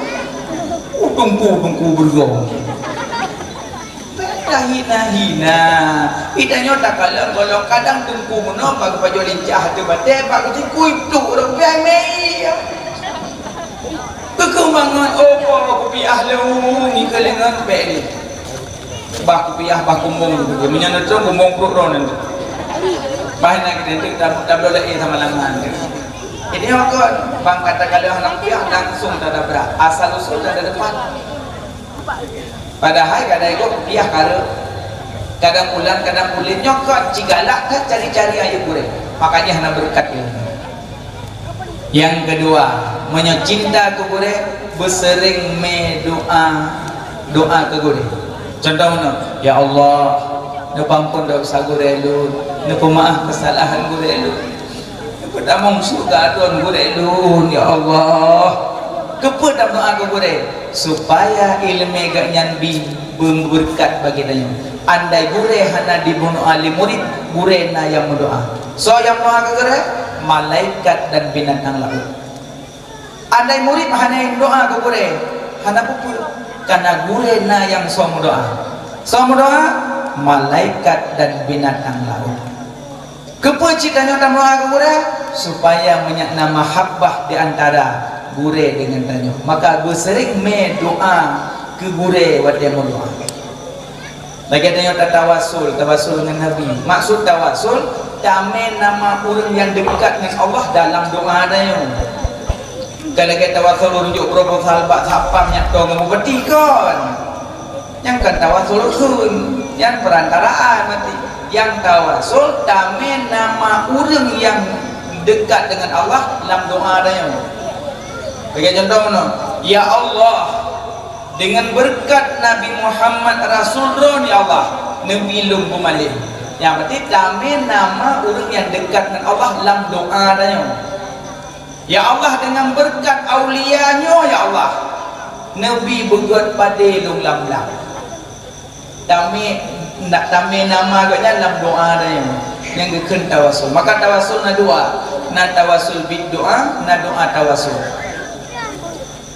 Teungku-teungku beureugoe. Bèk tahina-hina. Geutanyoe takalon gohlom kadang teungku meunoe bak geupajoh lincah ateueh batèe, bak geutikui peutuek rot biai mé. Keukeue mangat, oh, po kupiah lôn, ngieng keu leungeun bèk lé. Bah kupiah, bah kumbong, meunyoe neutrôn kumbong pruet droeneuh. Bah na geutanyoe tab-, tabloe laén sama langan. Jadi, kon, bang kata kalau anak piah langsung tadabrak. Asal usul tada depan. Padahai kadang ikot piah kara. Kadang bulan, kadang buleuen nyoe kon ci galak that cari-cari aneuk gurèe. Makanya hana beureukat ilmu. Nyang keudua, meunyoe cinta keu gurèe, beuseuring mé doa, doa keu gurèe. Contoh meunoe, "Ya Allah, neupeuampon desya gurèe lôn, neupeumaáh keusalahan gurèe lôn." Neupeutamong syeuruga droen gurèe lôn, ya Allah. Keupeue tameudoa keu gurèe? Supaya ileumèe geuhnyan bi beubeureukat bagi tanyoe. Andai gurèe hana jimeudoa lé murit, gurèe na nyang meudoa. Soe nyang meudoa keu gurèe? Malaikat dan binatang laôt. Andai murit hana meudoa keu gurèe, hana peue-peue, kareuna gurèe na nyang soe meudoa. Soe meudoa? Malaikat dan binatang laôt. Keupeue cit tanyoe tameudoa keu gurèe? Supaya meunyoe na mahabbah di antara gurèe deungon tanyoe. Maka beuseuring mé doa keu gurèe watèe meudoa. Lagèe tanyoe tatawasul, tawasul ngon Nabi. Maksud tawasul, tamé nama ureueng nyang deukat ngon Allah dalam doa tanyoe. Kon lagèe tawasul ureueng jok proposal bak satpam nyang toe ngon bupati kon. Nyan kon tawasul kheun, nyan perantaraan berarti. Nyang tawasul tamé nama ureueng nyang deukat deungon Allah lam doa tanyoe. Lagèe contoh meunoe, "Ya Allah, deungon beureukat Nabi Muhammad Rasul Droen, ya Allah, neubi lôn peumalém." Nyan berarti tamé nama ureueng nyang deukat ngon Allah lam doa tanyoe. Ya Allah, deungon beureukat aulia nyoe, ya Allah, neubi beugöt padé lôn lam blang. Tamé, na-, tamé nama geuhnyan lam doa tanyoe, nyang geukheun tawasul. Maka tawasul na dua, na tawasul bid doa, na doa tawasul.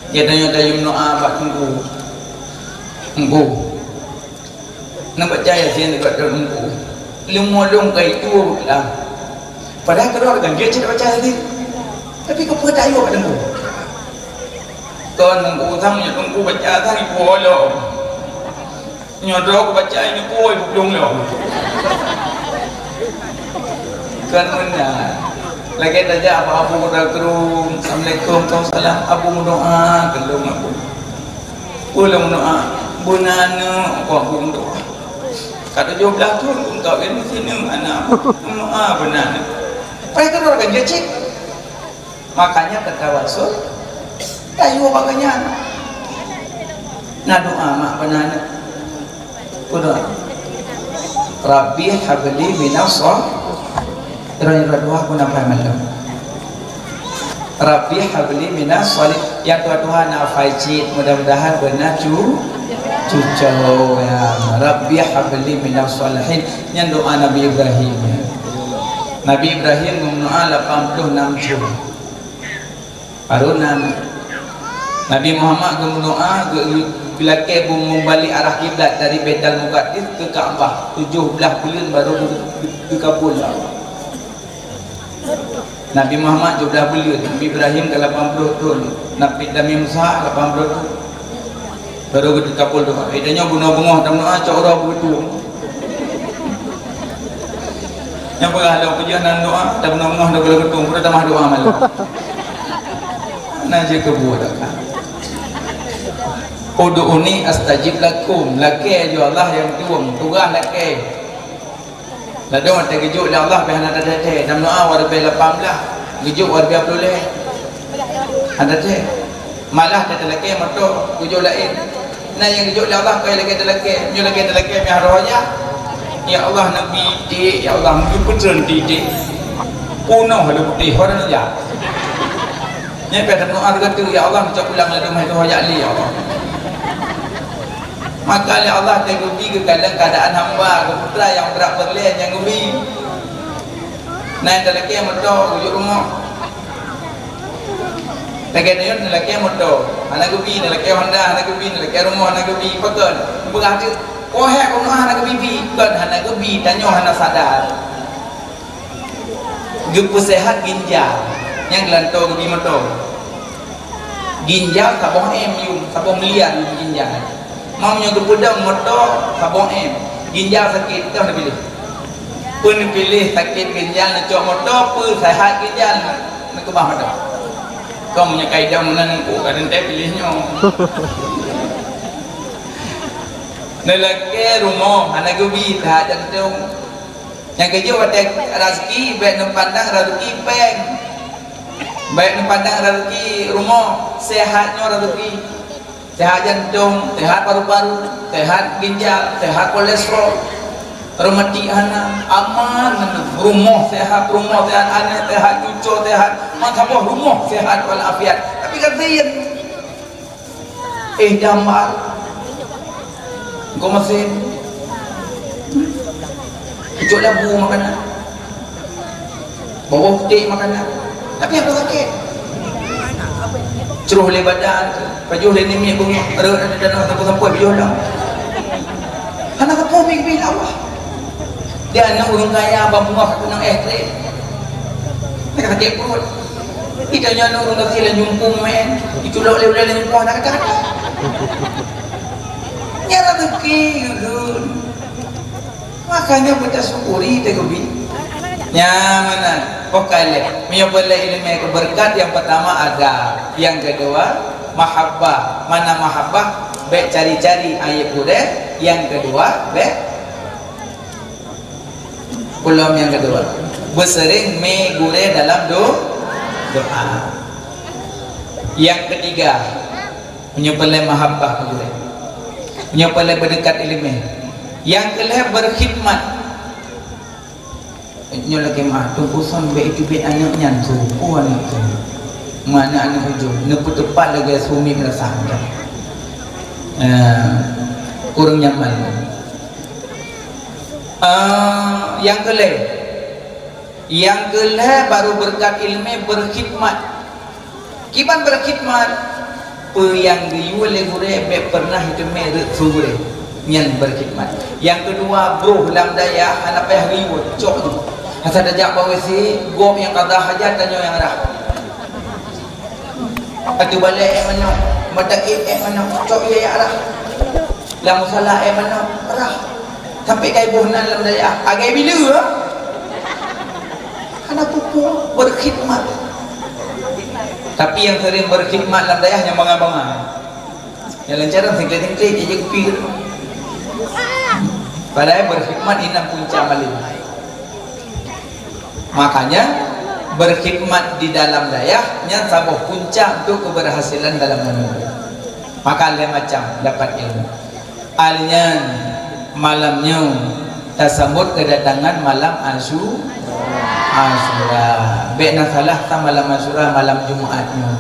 Geutanyoe tayue meudoa bak Teungku. Teungku. Neubaca Yasin bak Teungku. Leumo lôn ka itu lah. Padahai keudroe kan jeuet cit baca Yasin. Tapi keupeue tayue bak Teungku? Kon Teungku sang, nyoe Teungku baca sang ibu lom. Nyoe droe kubaca nyoe pui peudong lom. Kon meunan. Lagèe tajak bak Abu Kota Krueng, "Assalamualaikum, waalaikumsalam. Abu meudoa keu lôn, Abu." "Peue lôn meudoa?" "Beuna aneuk, Abu meudoa. Ka tujoh blah thôn lôn kawén, meusineuk aneuk. Meudoa beuna aneuk." Padahai keudroe kan jeuet cit. Makanya tatawasul, tayue bak geuhnyan. Na doa mak bak aneuk. Peue doa? "Rabbi habli minas shol-," Droe doa pun apa malam. "Rabbi habli minas sholih." Ya Tuhan, Tuhan, afai cit, mudah-mudahan beuna cu-, cucoe, ya. "Rabbi habli minas sholihin." Nyan doa Nabi Ibrahim. Nabi Ibrahim meudoa lapan puluh enam thôn. Baru na Nabi Muhammad geumeudoa, geu-, geulakèe beu meubalek arah kiblat dari Baitul Muqaddas keu Ka'bah, tujoh blah buleuen baru geu-, geu-, geukabul lé Allah. Nabi Muhammad tujoh blah buleuen, Nabi Ibrahim ka lapan puluh thôn, Nabi, Nabi Musa lapan puluh thôn. Baru geukabul doa. Eh, tanyoe bunoe beungoh tameudoa, cok uroe beugeutong. Nyang peugah lôn peujeuet nan doa, tabeungoh-beungoh lôn geutong, peue tamah doa malam. Na jeuet keu buet dak. "Ud'uni astajib lakum." Lakèe ju Allah nyang tueng, tugaih lakèe. Ladôm watèe geujok lé Allah pih hana teuthèe-thèe. Lam doa watèe lapan blah, geujok watèe ploh lhèe. Hana teuthèe. Malah teutalakèe moto geujok laén. Na nyang geujok lé Allah keu lagèe talakèe. Nyoe lagèe talakèe meuharo jak. Ya Allah, Nabi, dik, ya Allah, meupeutreun dik-dik. Punoh lé putéh, hana neujak. Nyan pih teudoa teuka, "Ya Allah, meucok pulang ladôm hai tuha jak lé, ya Allah." Maka lé Allah teugubi keu keuadaan hamba, keu putra nyang brat beureulee nyang gubi. Na nyang talakèe moto, geujok rumoh. Lagèe nyoe talakèe moto. Hana geubi, neulakée Honda, hana geubi, neulakée rumoh, hana geubi, pakon? Peugah teuk, "Poh hék keunoe hana geubi-bi." Kon hana geubi, tanyoe hana sadar. Geupeuséhat ginjal, nyang geulantoe geubi moto. Ginjal saboh M yum, saboh miliar yum ginjal. Meunyoe geupeudong moto saboh M, ginjal sakét, toh neupiléh. Peue neupiléh sakét ginjal neucok moto, peue seuhat ginjal neukeubah moto. Kong meunyoe ka idong meunan, oh, ka teuntée piléh nyoe. Neulakée rumoh, hana geubi, seuhat jantong. Nyang keujeuet watée raseuki, bék neupandang raseuki péng. Bék neupandang raseuki rumoh, seuhat nyoe raseuki. Seuhat jantong, seuhat paru-paru, seuhat ginjal, seuhat kolesterol. Reumatik hana, aman, rumoh seuhat, rumoh seuhat, aneuk seuhat, cucoe seuhat, meusaboh rumoh seuhat walafiat. Tapi ka zin. Eh, jambar. Engkau masih. Ucok labu makanan. Bawa putik makanan. Tapi aku sakit. Ceroh lé badan, pajoh lé nimiet bunga, rot ada dana sampoi-sampoi pajoh dah. Hana sampoi pi-pi Allah. Dia aneuk ureueng kaya, bak muah keu nang es krim. Sakét pruet. Kita nyan ureueng gaki lam jumpung mén, diculok lé ulèe lam jumpung hana kata-kata. Nyan rezeki geuh. Makanya kita syukuri teuh geubi. Nyan meunan. Pokai lé. Meunyoe peureulèe ileumèe keu beureukat, yang pertama adab, yang kedua mahabbah. Mana mahabbah? Bèk cari-cari ayeb gurèe. Yang kedua bèk Ulôn nyang keudua, beuseuring mé gurèe dalam do-, doa. Nyang keutiga, meunyoe peureulèe mahabbah keu gurèe. Meunyoe peureulèe beudeukat ileumèe. Nyang keulhèe beurkhidmat. Nyoe lagèe meu'ah, Teungku Son bèk iteubiet aneuk nyan su, peue aneuk tu. Meu'ah aneuk ujong, neupeuteupat lagèe su miet meurasah. Eh, ureueng nyaman. Ah, nyang keulhèe. Nyang keulhèe baru beureukat ileumèe beurkhidmat. Kiban beurkhidmat, peue nyang geuyue lé gurèe bèk peureunah iteumèe rot su gurèe. Nyan beurkhidmat. Nyang keudua, broh lam dayah hana payah geuyue, cok ju. Asai tajak bak W C, gob nyang ka rhah hajat, tanyoe nyang rhah. Ateueh balèe èk manok, mata ék èk manok, cok ie jak rhah. Lam musala èk manok, rhah. Sampai ka iboh nan lam dayah, agai bileue. Hana peue-peue, beurkhidmat. Tapi nyang seuring beurkhidmat lam dayah nyang bangai-bangai. Nyang lancaran singkét-singkét, jijak pir. Padahai beurkhidmat inan punca malém. Makanya, beurkhidmat di dalam dayah nyan saboh punca untuk keberhasilan dalam menuntut. Maka lhèe macam dapat ilmu. Alnyan malam nyoe tasambot keudatangan malam Asyu-, Asyura. Bèk na salah, ta malam Asyura, malam Jumat nyoe.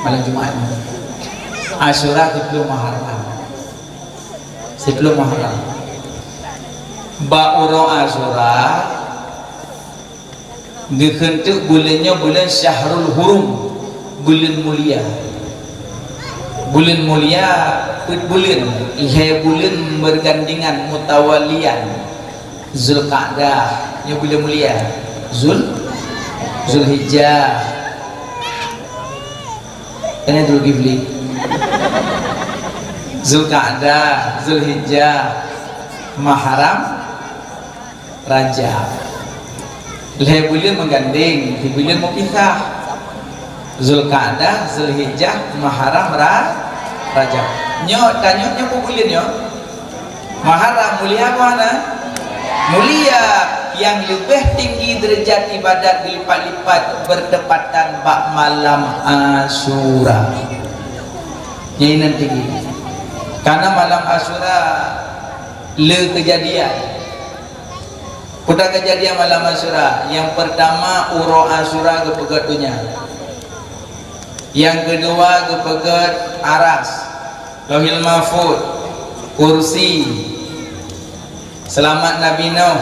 Malam Jumat nyoe. Asyura siplôh Muharram. Siplôh Muharram. Bak uroe Asyura, geukheun teuk buleuen nyoe buleuen Syahrul Hurum, buleuen mulia. Buleuen mulia, peuet buleuen, lhèe buleuen meurgandengan mutawalian. Zulqa'dah, nyoe buleuen mulia. Zul-, Zulhijjah. Keuneuk Zulkifli. Zulqa'dah, Zulhijjah, Muharram, Rajab. Lhèe buleuen meugandeng, sibuleuen meupisah. Zulqa'dah, Zulhijjah, Muharram, Ra-, Rajab. Nyoe, tanyoe nyoe peue buleuen nyoe? Muharram mulia apa hana? Mulia, yang leubeh tinggi deurajat ibadat geulipat-lipat beurtepatan bak malam Asyura. Nyan inan tinggi. Karena malam Asyura le keujadian. Peue keujadian malam Asyura? Nyang peurtama, uroe Asyura geupeugèt donya. Nyang keudua geupeugèt aras, Lauhil Mahfuz, kursi. Seulamat Nabi Nuh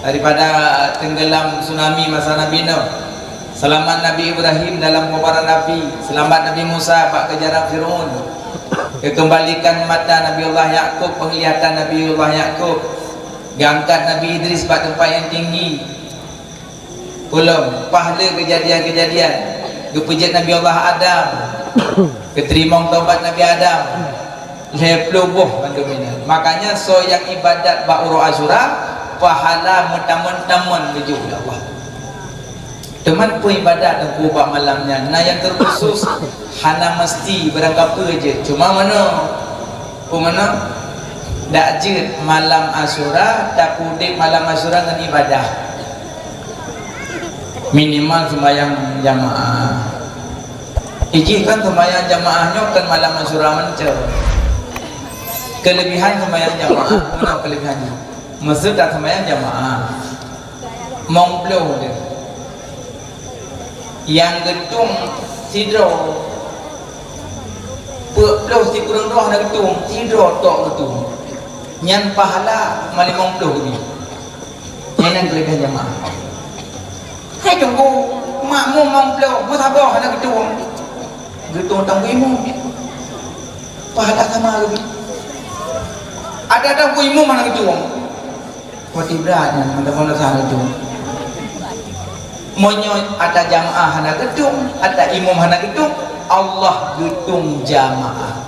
daripada teunggeulam tsunami masa Nabi Nuh. Seulamat Nabi Ibrahim dalam kubaran api, seulamat Nabi Musa bak keujaran Fir'aun, geukeumbalikan mata Nabi Allah Yakub, peunglihatan Nabi Allah Yakub, geuangkat Nabi Idris bak teumpat nyang tinggi. Ulôn, paih lé keujadian-keujadian geupeujeuet Nabi Allah Adam, geuteurimong tobat Nabi Adam, lhée ploh boh mandum nyan. Makanya soe nyang ibadat bak uroe Asyura, pahala meutamon-tamon geujok lé Allah. Teuma peue ibadat Teungku bak malam nyan? Na nyang teukhusos, hana meusti barangkapeue jeuet. Cuma meunoe, peue meunoe? Dak jeuet malam Asyura, tapeudeb malam Asyura ngon ibadah. Minimal seumayang jamaah. Ijih kan seumayang jamaah nyoe kan malam Asyura mantong. Keulebihan seumayang jamaah, meunoe keulebihan nyoe. Meuseuti seumayang jamaah. Mong ploh deh. Nyang geutueng sidroe, peuet ploh sikureueng droe hana geutueng, sidroe tok geutueng. Nyan pahala malimong ploh geubi. Nyan nyang keulebihan jamaah. Hai Teungku, makmum mong ploh, meusaboh hana geutueng. Geutueng Teungku Imum. Pahala sama geubi. Ada Teungku Imum hana geutueng. Watèe brat nyan, mantong madrasah itu. Meunyoe ata jamaah hana geutueng, ata imum hana geutueng, Allah geutueng jamaah.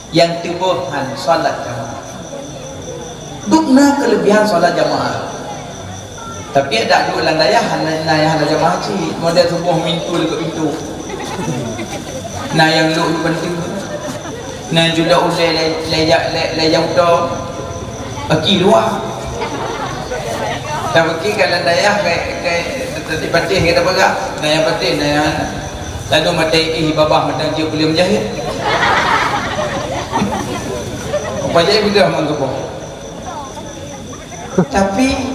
Nyang tuboh han salat jamaah. Dum na keulebihan salat jamaah. Tapi dak duek lam dayah, na, na nyang hana jamaah cit. Model suboh mintul keu pintoe. Na nyang lok penting. Na judok ulèe lé, lé, lé, lé jameun to. Bagi luwa. Tapi bagi ka lam dayah, kai, kai, di Patéh kita peugah. Na nyang Patéh, na nyang lalu mata ih babah mata jeuet boleh menjahit. Apa jadi beudah mak geuboh. Tapi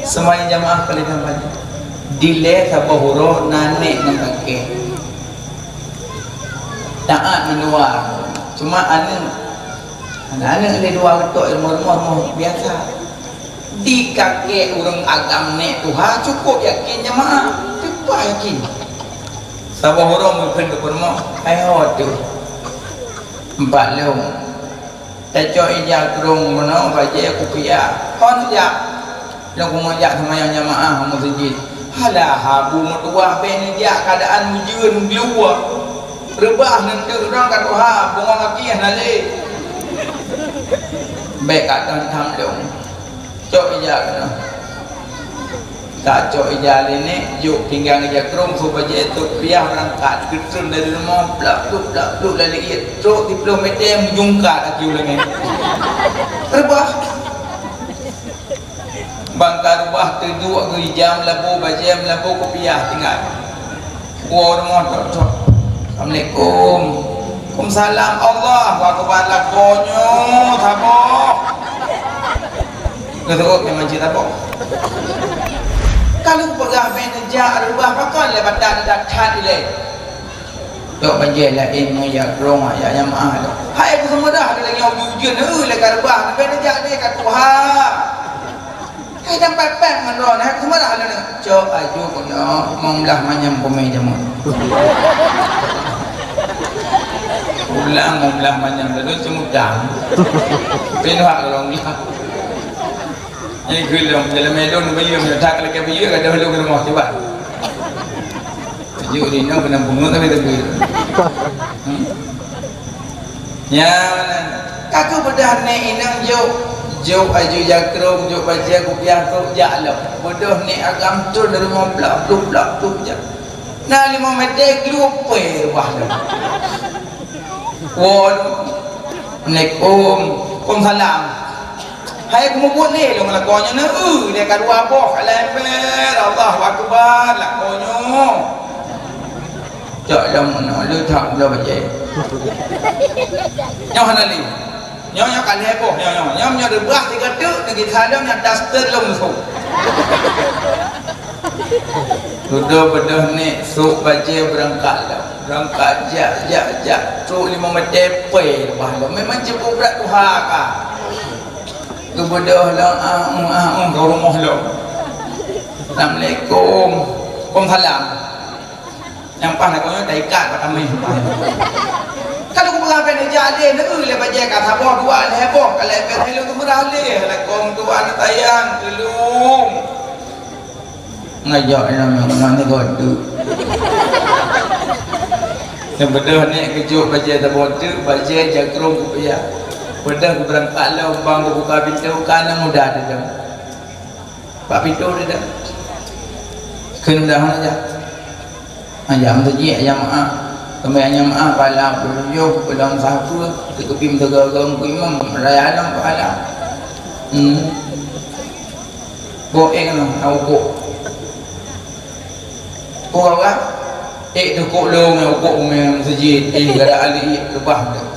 seumayang jamaah paléng banyak. Dilèe saboh uroe na nèk ngon kakèe. Taát meuluwa. Cuma aneuk, aneuk lé dua geutok rumoh-rumoh biasa. Di kakèe ureueng agam nèk tuha cukup yakin jamaah. Teupah yakin. Saboh uroe meukeun keu peurumoh, hai ho teuh. Empat lôn. Tacok ija krông meunoe bajèe kupiah. Hon jak. Lôn keumeung jak seumayang jamaah u meuseujid. Halah, habu meutuwah bèk neujak keuadaan ujeuen gluwa. Reubah neuteuek droe ka tuha, beungoh gaki hana lé. Bèk ka tan tham lôn. Cok ija keunoe. Tacok ija lé nèk, jok pinggang ija krông, su bajèe, tôb piah, beurangkat. Geutreun dari rumoh, plak, pluk, plak, pluk, lari ié. Trok siplôh mètè, meujungkat kaki u langèt. Reubah. Bangka reubah, teuduek geuija meulabu, bajèe meulabu, kupiah tinggai. Woe rumoh, tok, tok. Assalamualaikum. Waalaikumsalam. Allahu Akbar, lakoe nyoe saboh. Geuseuôt memang cit saboh. Ka lheueh peugah bèk neujak reubah, pakon lé batat that ilèe. Tok bajèe laén ngon ija krông, ija jamaah lom. Hai, keu seumeurah lagèe nyoe ujeuen-ujeuen, eh, lé ka reubah, bèk neujak deh ka tuha. Hai, dan pèng-pèng ngon droeneuh, hai, keu seumeurah lagèe nyoe. Cok aju keunoe, mong blah manyam peumain jameun. Ulang mong blah manyam, lalu ceumutang. Pinoh hak lôn lah. Nyan geulom dalam melon beu yue, tak lagèe beu yue, ka dahulu geulom tiba. Aju di nyoe keunan pungo tapi teugui. Hmm. Nyan, ka keuh beudôh nèk inong jok, jok aju ija krông, jok bajèe kupiah trok jak lom. Beudôh nèk agam trôn dari rumoh plak, pluk, plak, pluk jak. Na limong mètè, glup pui reubah lom. Woe, Assalamualaikum. Waalaikumsalam. Hai, kumubuet lé lôn lakoe nyoe na, eu, lé ka dua boh, ka lempel. Allahu Akbar, lakoe nyoe. Cok lom meunoe, le that bloe bajèe. Nyoe hana lé. Nyoe, nyoe ka lhèe boh, nyoe, nyoe. Nyoe, nyoe reubah tiga teuk, lagi saleuem nyang daster lom su. Dudoe beudôh nèk, sôk bajèe beurangkat lom. Beurangkat jak, jak, jak. Trok limong mètè, pui reubah lom. Memang cit brat tuha ka. Geubeudôh lom, ah, um, ah, um, ka rumoh lom. Assalamualaikum. Huköm salam. Nyang paih lakoe nyoe taikat bak tameng. Ka lôn peugah bèk neujak lé, neueu lé bajèe ka saboh dua lhèe boh, ka lhèe pèng lhèe lôn teumeurah lé, lakoe meutuah neutayang, teulông. Ngajak nyan, nyan ni godu. Nyang beudôh nèk geujok bajèe saboh teuk, bajèe jakrong kupiah. Beudôh geubeurangkat lom, bang geubuka pintoe, ka na muda teudong. Bak pintoe teuh dah. Kheun dah hana jak. Ajak meuseujid, ajak meu'ah. Keumbang ajak meu'ah, pahala peuet ploh tujoh, peuet ploh sapeue, teukeupim teugoe-goe Teungku Imam, raya lom pahala. Hmm. Boh ék nyoe, na ukok. Peue ka? Ék teukok lôn nyang ukok u meuseujid, éh, gara-gara lé ié leubah teuh.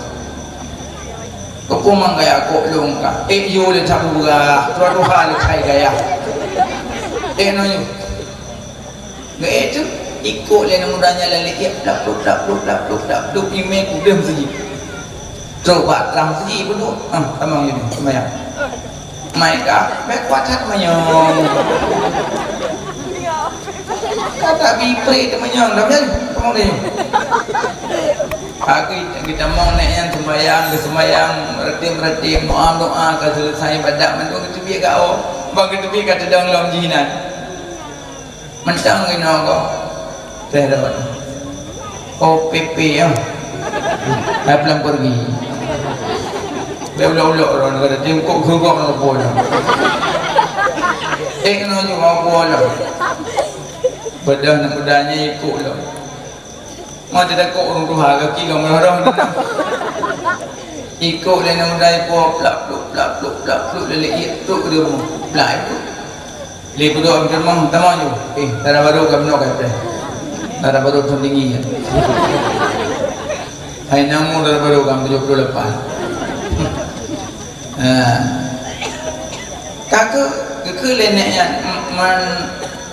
Keupeue mang gaya kok lôn ka? Ék yue lé that bubura, tuha-tuha lé that gaya. Ék nyoe yue. Geuék teuh, ikok lé aneuk muda nyan lalé ié, plak, pluk, plak, pluk, plak, pluk, plak, pluk, imè kudeueng meuseujid. Trok bak trang meuseujid peuduek. Ah, tamong yue ni, seumayang. Mai ka, bèk kuat that manyong. Ka tabi pré teumanyong, dah kan? Tamong deh. Aku geutamong nèk nyan seumayang, geuseumayang, meuratéb-meuratéb, meudoa-doa, ka seuleusai ibadat, mandum geuteubiet ka, oh. Bang geuteubiet ka teudong lom jih nan. Mantong inoe ko. Teh dapat. Oh, P P ya. Hai pulang pergi. Bèk ulok-ulok orang kata tim kok geugok nang pun. Eh, kena juga apa lah. Bedah nak bedanya ikut lah. Mati takut orang tuha kaki kau merah. Ikut lé aneuk muda ipo plak pluk, plak pluk, plak pluk, lé ié trok di rumoh. Plak itu. Lé peuduek meuteumong, teumong ju. Eh, dara barô ka meunoe ka preh. Dara barô thôn tinggi kan. Hai namu dara barô ka tujoh puluh lapan. Ha. Ka keu, keu lé nèk nyan, man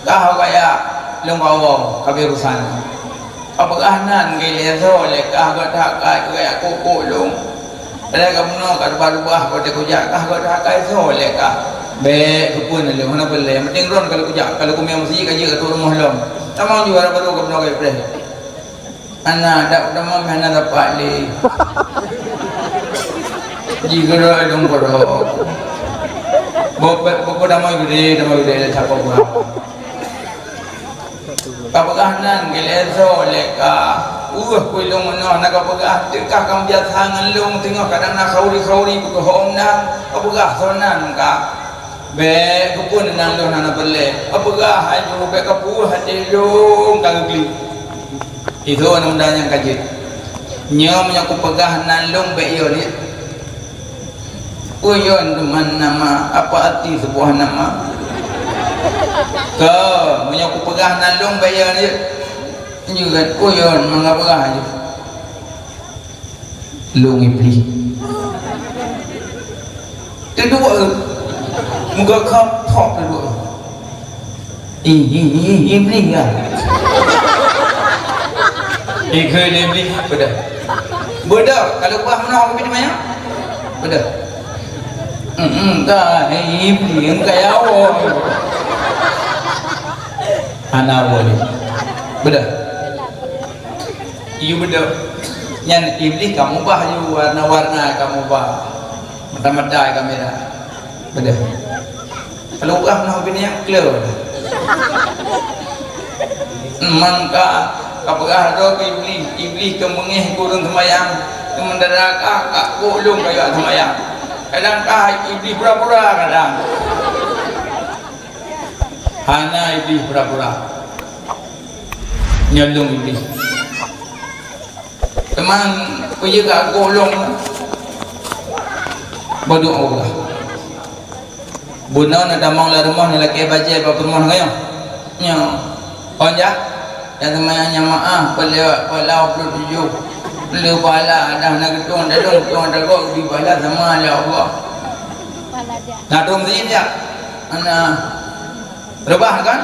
ka hok gaya lôn bawa ka birusan. Ka peugah nan geuh lé soe lé kah geuh that kai keu gaya kok-kok lôn. Lé ka bunoe ka reubah-reubah watèe kujak kah geuh that kai soe lé kah. Bèk keupeue lôn hana peureulèe. Penting droen ka lôn kujak, ka lôn kumè meuseujid ka jeuet ateueh rumoh lôn. Tamong ju hana barô ka bunoe ka preh. Hana, dak utamong hana dapat lé. Jigeurok lôn keurok. Bôh, bôh, bôh, damai geude, damai geude lé sapo buah. Ka peugah nan geuh lé soe lé kah. Ueh, keu lôn meunoe na ka peugah, teuka ka biasa ngon lôn teungoh kadang na khauri-khauri beugohlom nan. Ka peugah soe nan kah. Bèk keupeue nan lôn hana peureulèe. Ka peugah hai juru bèk ka peue hati lôn ka geuklik. Itu aneuk muda nyang ka jeuet. Nyoe meunyoe kupeugah nan lôn bèk yo liet. Uyon teuma nama, apa arti sebuah nama? Ka, meunyoe kupeugah nan lôn bèk yo liet. Nyoe kan uyon mangat peugah jih. Lôn Iblih. Teuduek. Muka khap thok teuduek. Ih, ih, ih, Iblih ya. Ikheun Iblih, beudôh. Beudôh, kalau bah meunoe kami teumanyong. Beudôh. Hmm, ka Iblih, ka ya Allah. Hana boleh. Beudôh. Yue beudôh. Nyan Iblih ka mubah yue, warna-warna ka mubah. Mata-mata ka mirah. Beudôh. Kalau ureueng meunoe bini nyang kleu. Mangka ka peugah droe keu Iblih, Iblih keu meungéh keu ureueng seumayang, keu meudara kah, ka kok lôn ka jak seumayang. Kadang kah Iblih pura-pura kadang. Hana Iblih pura-pura. Nyoe lôn Iblih. Teuma peue jeuet keu gohlom? Beudoa Allah. Bunoe na tamong lam rumoh, na lakèe bajèe bak peurumoh nyoe. Nyoe. Kon jak? Nyang teuma nyang maáh, peulewat, peulawa ploh tujoh. Lé pahala dah na geutueng dalong, geutueng dagoe, geubri pahala sama lé Allah. Na tueng sijin jak? Hana. Reubah kan?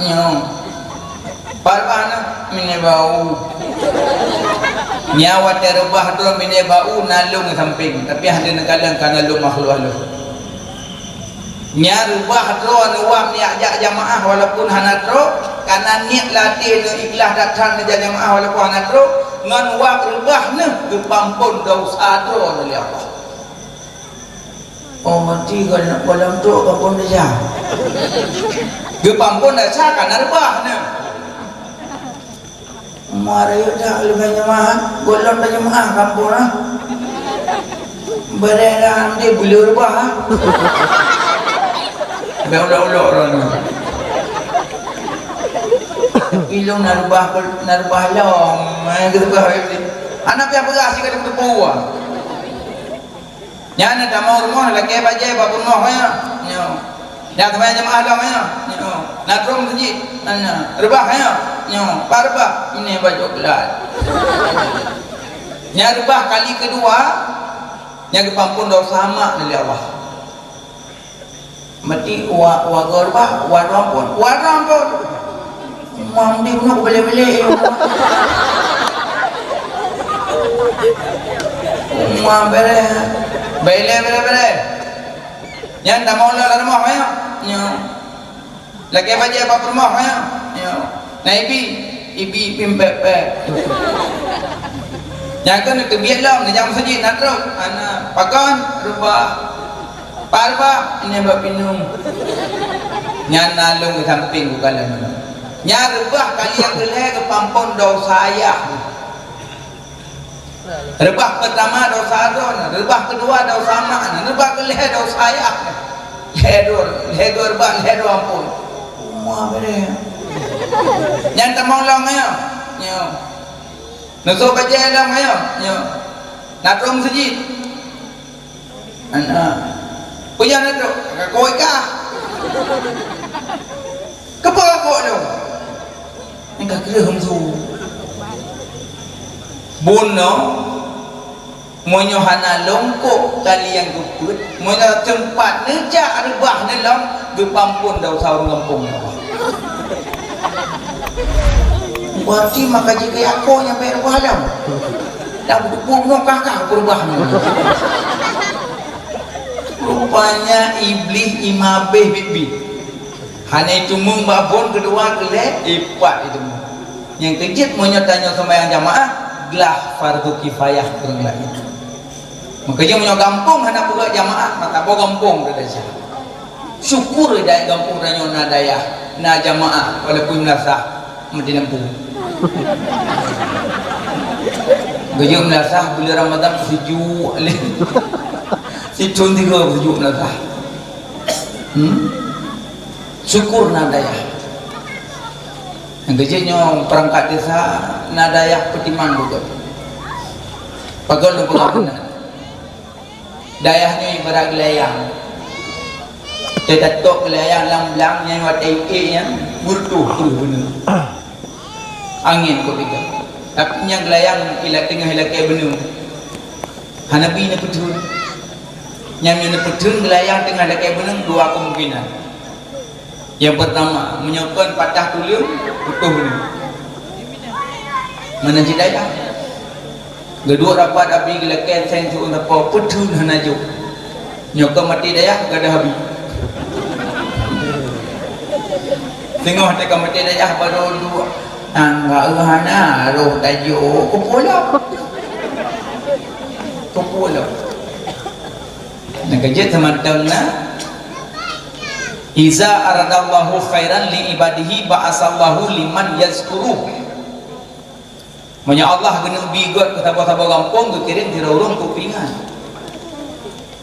Nyoe. Pat reubah na? Miné bau. Nyan watèe reubah droe miné bau na lôn sampéng, tapi hana neukalon ka na lôn makhluk halôh. Nyan reubah droeneuh wab neujak jak jamaah walaupun hana trok, kareuna niet lam até neuh ikhlas that-that neujak jamaah walaupun hana trok, ngon wab reubah neuh geupeuamphon desya droeneuh lé Allah. Oh, mati gohlom, gohlom trok peuamphon desya. Geupeuamphon desya kareuna reubah neuh. Meuarék that leubeh jeumaah, gohlom tajeumaah kampung ah. Beureh dah nanti bulu reubah ah. Bèk ulok-ulok droeneuh. Ilôn na reubah, na reubah lom, eh, keu reubah. Hana piah peugah sigoe teupeu ah. Nyan na tamong rumoh, lakèe bajèe bak peurumoh, ya. Nyoe. Na teuma jeumaáh lom, ya. Nyoe. Na trok meuseujid. Na, na. Reubah, ya. Nyoe. Pat reubah. Ini bak coklat. Nyan reubah kali keudua, nyan geupeuamphon desya mak lé Allah. Meuti wa, wa goe reubah, wa droe amphon, wa droe amphon. Mam di bunoe bele-bele. Mam bele. Bele, bele, bele. Nyan tamong lom lam rumoh, ya. Nyoe. Lakèe bajèe bak peurumoh, ya. Nyoe. Na ibi, ibi pim pèk-pèk. Nyan keuh neuteubiet lom, neujak meuseujid, na trok. Ana, pakon, reubah. Pat reubah, ini bak pinuem. Nyan na lôn di sampéng bukalon. Nyan reubah kali nyang keulhèe geupeuamphon desya ayah. Reubah peutama desya droeneuh, reubah keudua desya mak neuh, reubah keulhèe desya ayah neuh. Lhèe droe, lhèe droe reubah, lhèe droe amphon. Uma bere. Nyan tamong lom nyoe. Nyoe. Neusok bajèe lom nyoe. Nyoe. Na trok meuseujid. Ana. Peue nyang na trok? Ka koi kah? Keupeue ka kok nyoe? Nyang ka kreueh meuseu. Bunoe, meunyoe hana lôn kok kali nyang keupeuet, meunyoe teumpat neujak reubah neulom, geupeuamphon desya ureueng gampông nyoe. Berarti maka jikeu ako nyang bèk reubah lom. Dan bunoe kakak beurubah nyoe. Rupanya Iblih imabéh biet-biet. Hana itumeung bak phon keudua, keulhèe, ipat itumeung. Nyang keujeuet meunyoe tanyoe seumayang jamaah, glah fardu kifayah ureueng laén. Meukeujeuet meunyoe gampông hana peugöt jamaah, maka boh gampông teuh desya. Syukur dayah gampông tanyoe na dayah, na jamaah, walaupun meulasah. Meuti lampu. Geujok meulasah buleuen Ramadhan seujuk lé. Sithon tiga seujuk meulasah. Hmm? Syukur na dayah. Nyang keujeuet nyoe peurangkat desa na dayah peutimang beugöt. Pagon lôn peugah meunan. Dayah nyoe ibarat geulayang. Teutatôk geulayang lam blang nyan watèe ié nyan, meureutôh-reutoh beuneueng. Angén kok teuga. Tapi nyang geulayang ila teungoh ilakèe beuneueng. Hana bi neupeutheun. Nyang nyoe neupeutheun geulayang teungoh ilakèe beuneueng dua kemungkinan. Nyang peurtama, meunyoe kon patah tuleueng, putôh beuneueng. Meunan cit dayah. Geuduek rapat abi geulakèe seng siueng sapo, peutheun hana jok. Nyoe ka maté dayah, gadôh abi. Teungoh teuka maté dayah, barô duek. Angga hana roh tajok, kupulo. Kupulo. Nyang keujeuet seumantong na, "Iza aradallahu khairan li ibadihi ba'asallahu liman yazkuruh." Meunyoe Allah geuneuk bi gét keu saboh-saboh gampông, geukirém sidroe ureueng keu peuingat.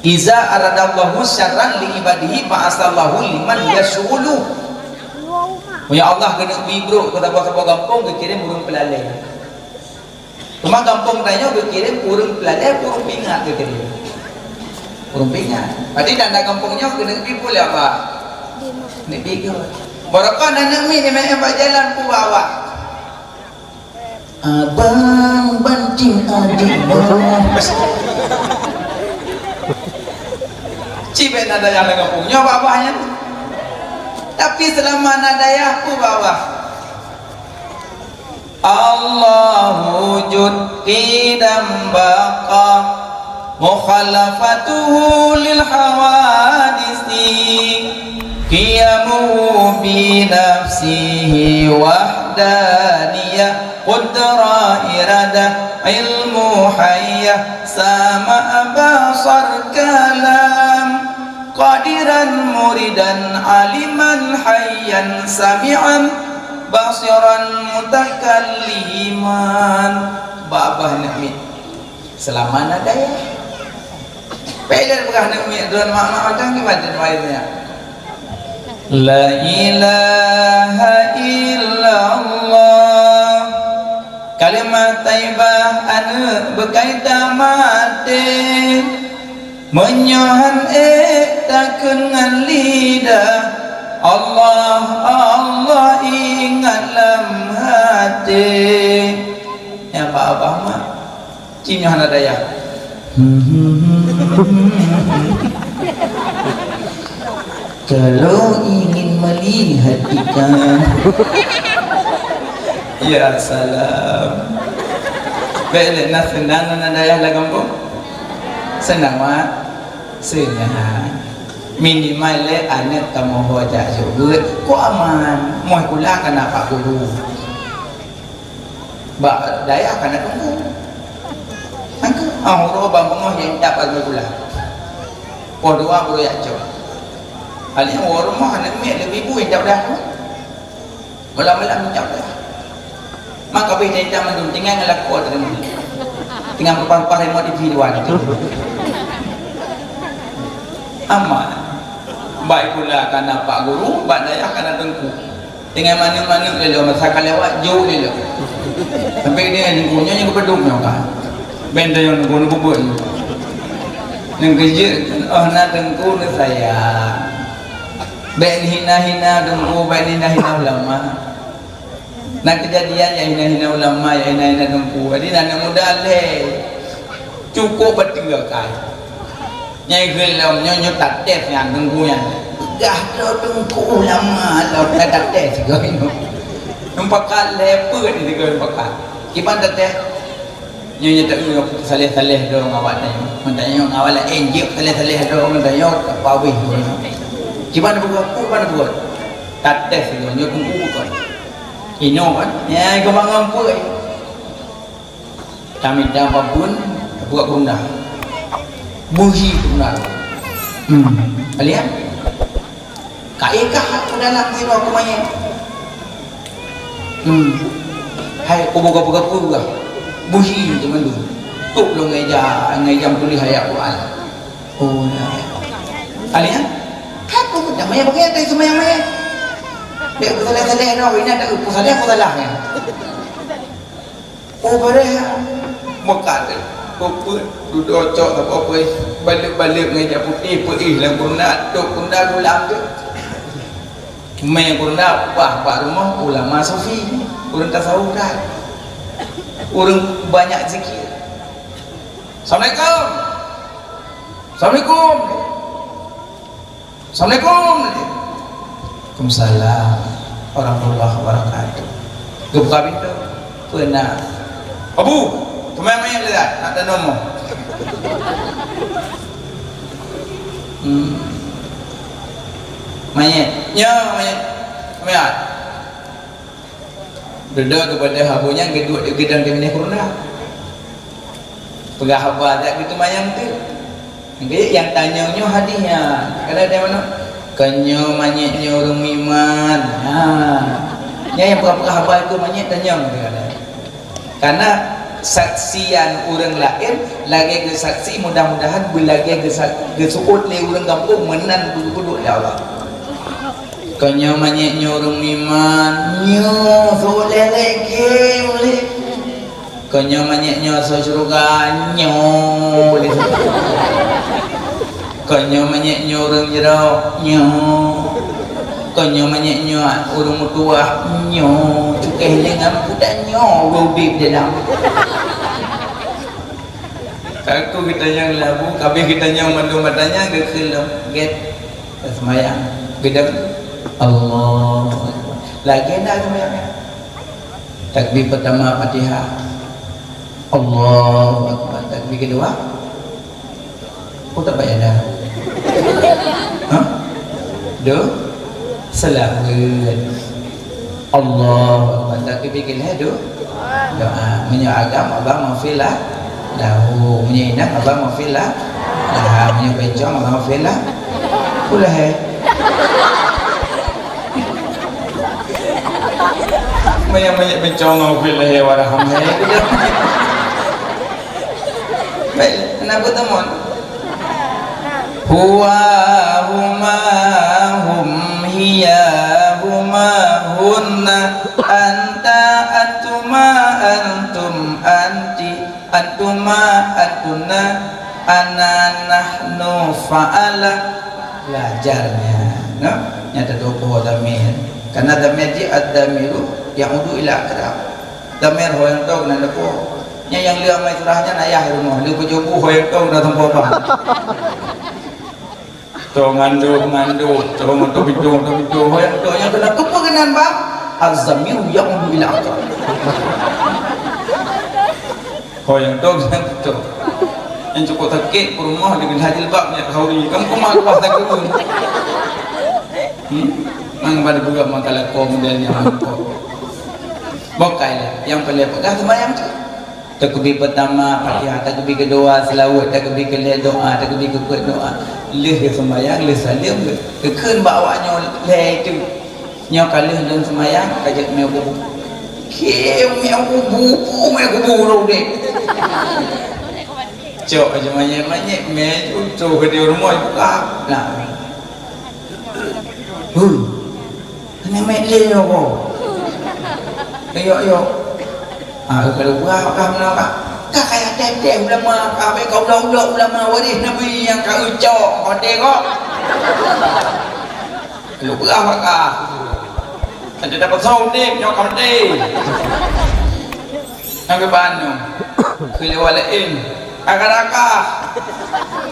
"Iza aradallahu syarran li ibadihi ba'asallahu liman yasyghuluh." Meunyoe Allah geuneuk bi brôk keu saboh-saboh gampông, geukirém ureueng peulalé. Teuma gampông tanyoe geukirém ureueng peulalé, ureueng peuingat geukirém. Ureueng peuingat. Berarti tanda gampông nyoe keuneuk bi peue lé, Abah? Keuneuk bi gét. Barokon aneuk miet di meu'en bak jalan peue bak awak? Abang banting adik bos. Cibèk na dayah lam gampông. Nyoe bak Abah nyan. Tapi seulama na dayah peue bak Abah? Allahu wujud qidam baqa, mukhalafatuhu lil hawadisi Qiyamuhu bi nafsihi wahdaniyah, qudrah iradah ilmu hayah, sama' basar kalam, qadiran muridan aliman hayyan sami'an basiran mutakalliman. Babah neuk miet. Seulamat na dayah. Peureulée peugah neuk miet droen mak-mak mantong kiban cit wayée nyan. La ilaha illallah. Kalimat thaibah aneuëk beukai tamaté. Meunyoe han ék takheun ngon lidah, Allah, Allah ingat lam até. Nyan bak babah mak. Ci nyoe hana dayah. Kalau ingin melihat ikan. Ya salam. Bék lé na seunang na dayah lam gampông. Seunang, Mak. Seunang. Minimal lé aneuëk kamoe ho jak jok beuet, ko aman. Moh sikula ka na pak guru. Bak dayah ka na teungku. Teungku, ah, uroe ban beungoh nyang intat bak gula. Poh dua baru jak cok. Hal nyan woe rumoh aneuk miet leubeh bui intat bak dayah. Malam-malam intat bak dayah. Maka beh intat mandum tinggai ngon lakoe teurimong. Tinggai meupah-pah remote T V dua tu. Aman. Bak sikula ka na pak guru, bak dayah ka na teungku. Tinggai maneuek-maneuek lé lom, masa ka lewat, jok lé lom. Sampai dia ni, punya ni kepedup nyoe kan. Ben tanyong teungku ni bubut. Nang kejut, oh, na teungku ni sayang. Bék hina-hina teungku, bék hina-hina ulama. Na kejadian nyang hina-hina ulama, nyang hina-hina teungku. Jadi, na aneuk muda lé. Cukup beutôi kai. Nyai geulom nyoe, nyoe tates nyan teungku nyan. Peugah droe teungku ulama lom ka tates sigoe nyoe. Nyoe pakat lé peuet sigoe nyoe pakat. Kiban tates. Nyoe, nyoe taeu saleh-saleh droe ngon awak nyoe. Meutanyoe ngon awak laén jeuet saleh-saleh droe meutanyoe ka pawéh nyoe. Kiban buet, kiban buet. Tates sigoe nyoe teungku bukan. Inoe kan? Nyai keubangon peuet. Tamita babun, buat gurunda. Buhi gurunda. Hmm. Lihat. Ka ikah aku dalam sidroe aku manyét. Hmm. Hai, kubu gapu-gapu gah. Buhi tu mandum. Tok lôn ngeja, ngeja tulis ayat Quran. Oh, ya. Lihat. Aku dah manyét pakai atas semayang manyét. Dia aku salah-salah dah, ini ada aku salah, aku salah ya. Oh, bareh, meukat, peuet, dudoe cok saboh peuet, balek-balek ngon ijak putéh, peuéh lam gurunda, tok gurunda gulam tu. Mé gurunda bah bak rumoh ulama sufi, ureuëng tasawuf that. Ureuëng banyak zikir. Assalamualaikum. Assalamualaikum. Assalamualaikum. Waalaikumsalam warahmatullahi wabarakatuh. Geubuka pintoe. Peue na? Abu, teumanyong manyét lé, nak tanoh mo. Hmm. Manyét. Nyoe manyét. Manyét. Dudoe keupada habu nyan geuduek di geudong di binéh gurunda. Peugah haba that geuteumanyong teuk. Jadi nyang tanyong nyoe hadih nyan. Kadang dia mana? Keunyoe manyét nyoe ureuëng miman. Ha. Nyan nyang peugah-peugah haba itu manyét tanyong dia. Karena saksian ureuëng laén lagée geusaksi, mudah-mudahan beulagée geusa-, geusuôt lé ureuëng gampông meunan beugeuduek lé Allah. Keunyoe manyét nyoe ureuëng miman, nyoe suôt lé lagée ulée. Keunyoe manyét nyoe asoe syeuruga, nyoe ulée. Keunyoe manyét nyoe ureuëng jroh, nyoe. Keunyoe manyét nyoe ureuëng meutuwah, nyoe. Cukéh lé ngon pudak nyoe, ureuëng udeb di dalam. Ka ku geutanyong labu, ka abéh geutanyong mandum batanyong, geukheun lom. Gét. Seumayang. Geudong. Allahu Akbar. Lagée na seumayang. Takbir pertama Fatihah. Allahu Akbar. Takbir kedua. Kok tak payah dah? Hah? Doa. Seulamat. Allahu Akbar. Takbir keu lhèe doa. Doa. Meunyoe agam, Allahummaghfir lah-, lahu. Meunyoe inong, Allahummaghfir lah-, laha. Meunyoe bencong, Allahummaghfir lah-, ulahé. Meunyoe, meunyoe bencong, Allahummaghfir lahé warhamhé. Baik, kenapa teman? Huwa huma hum hiya huma hunna anta antuma antum anti antuma antunna ana nahnu fa'ala. Belajarnya, no? Nyata tokoh damir. Karena damir ji ad-damiru ya'udu ila aqrab. Damir ho nyang toh keunan deungoe. Nyan nyang lheueh amai surah nyan ayah rumoh, lheueh peujobu ho nyang toh keunan sampoe bang. Toh ngandut, ngandut, toh ngandut bidong, toh bidong, ho nyang toh nyang keunan, keupeue keunan bang? Az-zamiru ya'udu ila aqrab. Ho nyang toh keunan toh. Nyang cukup sakét peurumoh deungon jilbab nyak khauri. Kamu koma kuah takut. Hmm? Mang pada buka makalah kau model nyang mantap. Bukai lah. Nyang paleng peugah seumayang tu. Takbir pertama, Fatihah, takbir kedua, selawat, takbir kelhèe doa, takbir keupeuet doa. Lheueh seumayang, lheueh saleuem, geukheun bak awak nyoe lhèe tu. Nyoe ka lheueh lôn seumayang, ka jeuet mé kubu. Khem mé kubu, pu mé kubu lôn deh. Cok aja manyét-manyét, mé tu, tu ke di rumah buka. Nah. Huh. Kena mek lé nyoe ko. Yok, yok. Ah, kalau buah kah meunan kah? Kah kaya teh-teh ulama, kah baik kau ulang-ulang ulama waris Nabi nyang ka ucok, kote ko. Kalau buah kah. Ada dapat sound ni, nyok kau ni. Nyang keuban nyoe, keu lewat laén, raka-raka.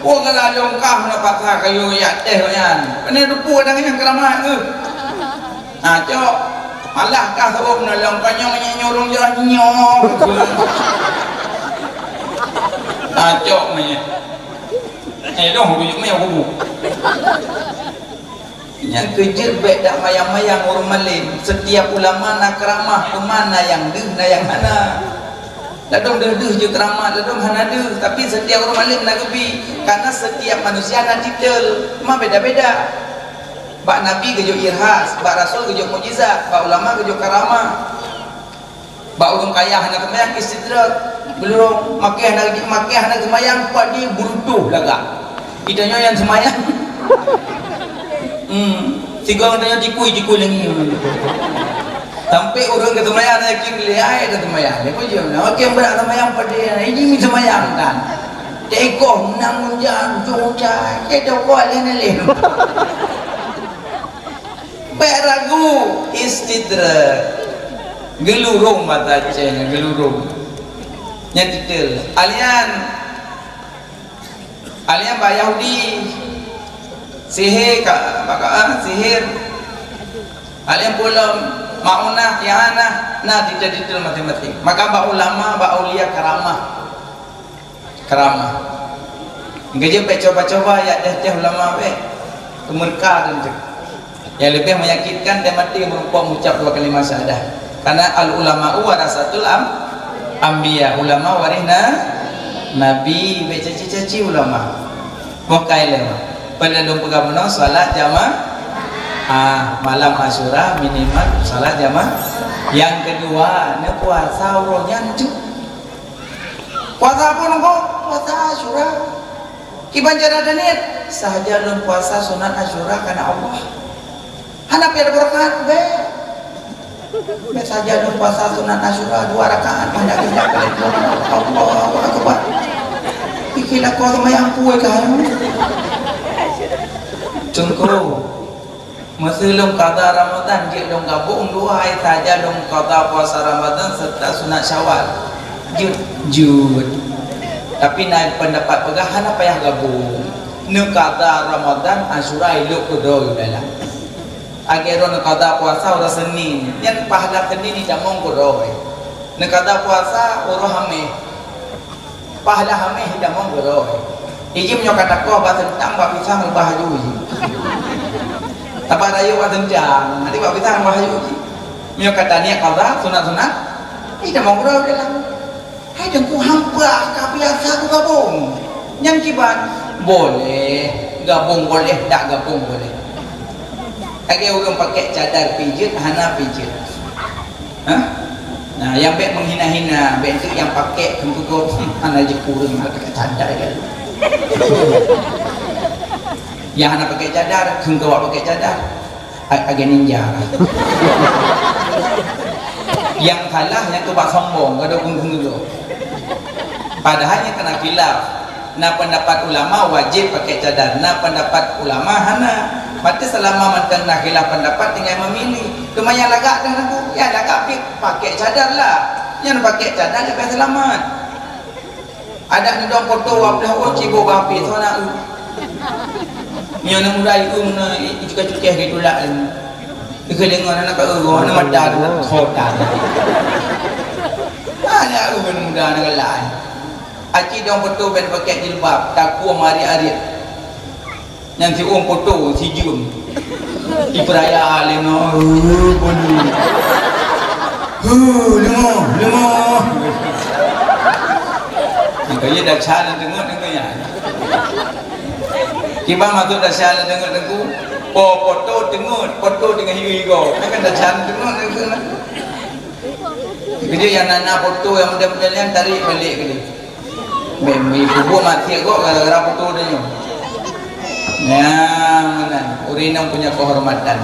Wong ka lalong kah meunan paksa kayue jak teh nyan. Keuneuk teupeu kadang nyan keuramat keuh. Nah, cok. Malah kah seuôt meunolong, panyang nyan nyurung jalan nyoe. Nah, cok manyét. Eh, dong, rujuk manyét kubu. Nyang keujeuet bèk dak mayang-mayang ureueng malém. Setiap ulama na keuramah, teuma na nyang deuh, na nyang hana. Ladôm deuh-deuh jeuet keuramah, ladôm hana deuh. Tapi setiap ureueng malém na geubi. Karena setiap manusia na titel, teuma beda-beda. Bak nabi geujok irhas, bak rasul geujok mukjizat, bak ulama geujok karamah. Bak ureueng kaya hana seumayang, istidraj, geulurông, makai hana, makai hana seumayang, pat di beurutoh lagak. Geutanyoe nyang seumayang. Hmm, sigoe geutanyoe tikui, tikui leungui. Sampai ureueng ka seumayang, na yakin lé ai ka seumayang. Dia pun jeuem, na makin brat seumayang, pat di, ini seumayang kan. Tekoh, menang ujan, ujong ujan, dia toko alén-alén. Bèk ragu, istidraj. Geulurông mata ceng, geulurông. Nyan titel. Alian, alian bak Yahudi. Sihé ka, baka, sihir. Alian pulom, maunah, ihanah, na titel-titel maséng-maséng. Maka bak ulama, bak aulia karamah. Karamah. Geujeuet bèk coba-coba jak teh-teh ulama bèk. Keumeurka teuntèe. Nyang leubeh menyakitkan, teuh maté meurumpok meucab dua kalimat syahadah. Karena al-ulama'u warasatul am-, anbiya. Ulama waréh na-, nabi. Bèk caci-caci ulama. Mokai lé mah. Pada lôn peugah meunoe, salat jamaah. Ah, malam Asyura minimal salat jamaah. Nyang keudua, neupuasa uroe nyan tu. Puasa apa nunggu? Puasa Asyura. Kiban cara dan niat, sahaja lôn puasa sunat Asyura karena Allah. Hana pian beureukat, bèk. Bèk sahaja lôn puasa sunat Asyura dua rakaat, hana keuheundak keu lôn. Allahu Akbar. Pikir lakoe seumayang pue ka. Teungku. Meusé lôn qada Ramadan, jeuet lôn gabong dua hai sahaja lôn qada puasa Ramadan serta sunat Syawal. Jeuet, jeuet. Tapi na pendapat peugah hana payah gabong. Neuqada Ramadan, Asyura ilok keudroe dalam. Lagèe droe neuqada puasa uroe Senin, nyan pahala Senin itamong keudroe. Neuqada puasa uroe Hamèh. Pahala Hamèh itamong keudroe. Ijim nyoe ka takoh bak seuntang bak pisang reubah aju ijim. Apa rayeuk bak seuncang, nanti bak pisang bak rayeuk cit. Meunyoe ka taniet qadha sunat-sunat, ih, dah mau gurau dalam. Hai, Teungku, hampa ka biasa ku gabong. Nyang kiban, boleh gabong, boleh dak gabong, boleh. Lagèe ureueng pakai cadar pijeut, hana pijeut. Hah? Nah, nyang bèk menghina-hina, bèk enteuk nyang pakai, Teungku, kok, hmm, hana jikureueng, hana pakai cadar kan. Nyang hana pakai cadar, Teungku, awak pakai cadar. A-, agen ninja. Nyang salah nyang keubah sombong, kada pun geundoe. Padahal nyang kena khilaf. Na pendapat ulama wajib pakai cadar, na pendapat ulama hana. Berarti selama mantong na khilaf pendapat tinggai memilih. Cuma nyang lagak dah nunggu, nyang lagak pih pakai cadar lah. Nyang pakai cadar lebih selamat. Adak neudong poto waplah, oh, cibo bapi, so na eu. Nyoe na muda itu na cukai-cukai ke tulak ni. Dikelengon anak kau, anak mata tu, kota. Anak eu na muda na galak. Aci dong poto ben pakai jilbab, takue mari arit. Nyang siuem poto sijeuem. Ipeuraya lé nyoe, "Hu, bolu. Hu, leungoh, leungoh." Nyang kaya dasar lam teungeut nyang kaya. Kiban maksud dasar lam teungeut Teungku? Po poto teungeut, poto teungoh hiu igo. Kan dasar lam teungeut Teungku. Keujeuet nyang na-na poto nyang model-model nyan tarék balek keudeh. Mé, mé peubuet maté gob gara-gara poto tanyoe. Nyan meunan, ureueng inong punya kehormatan.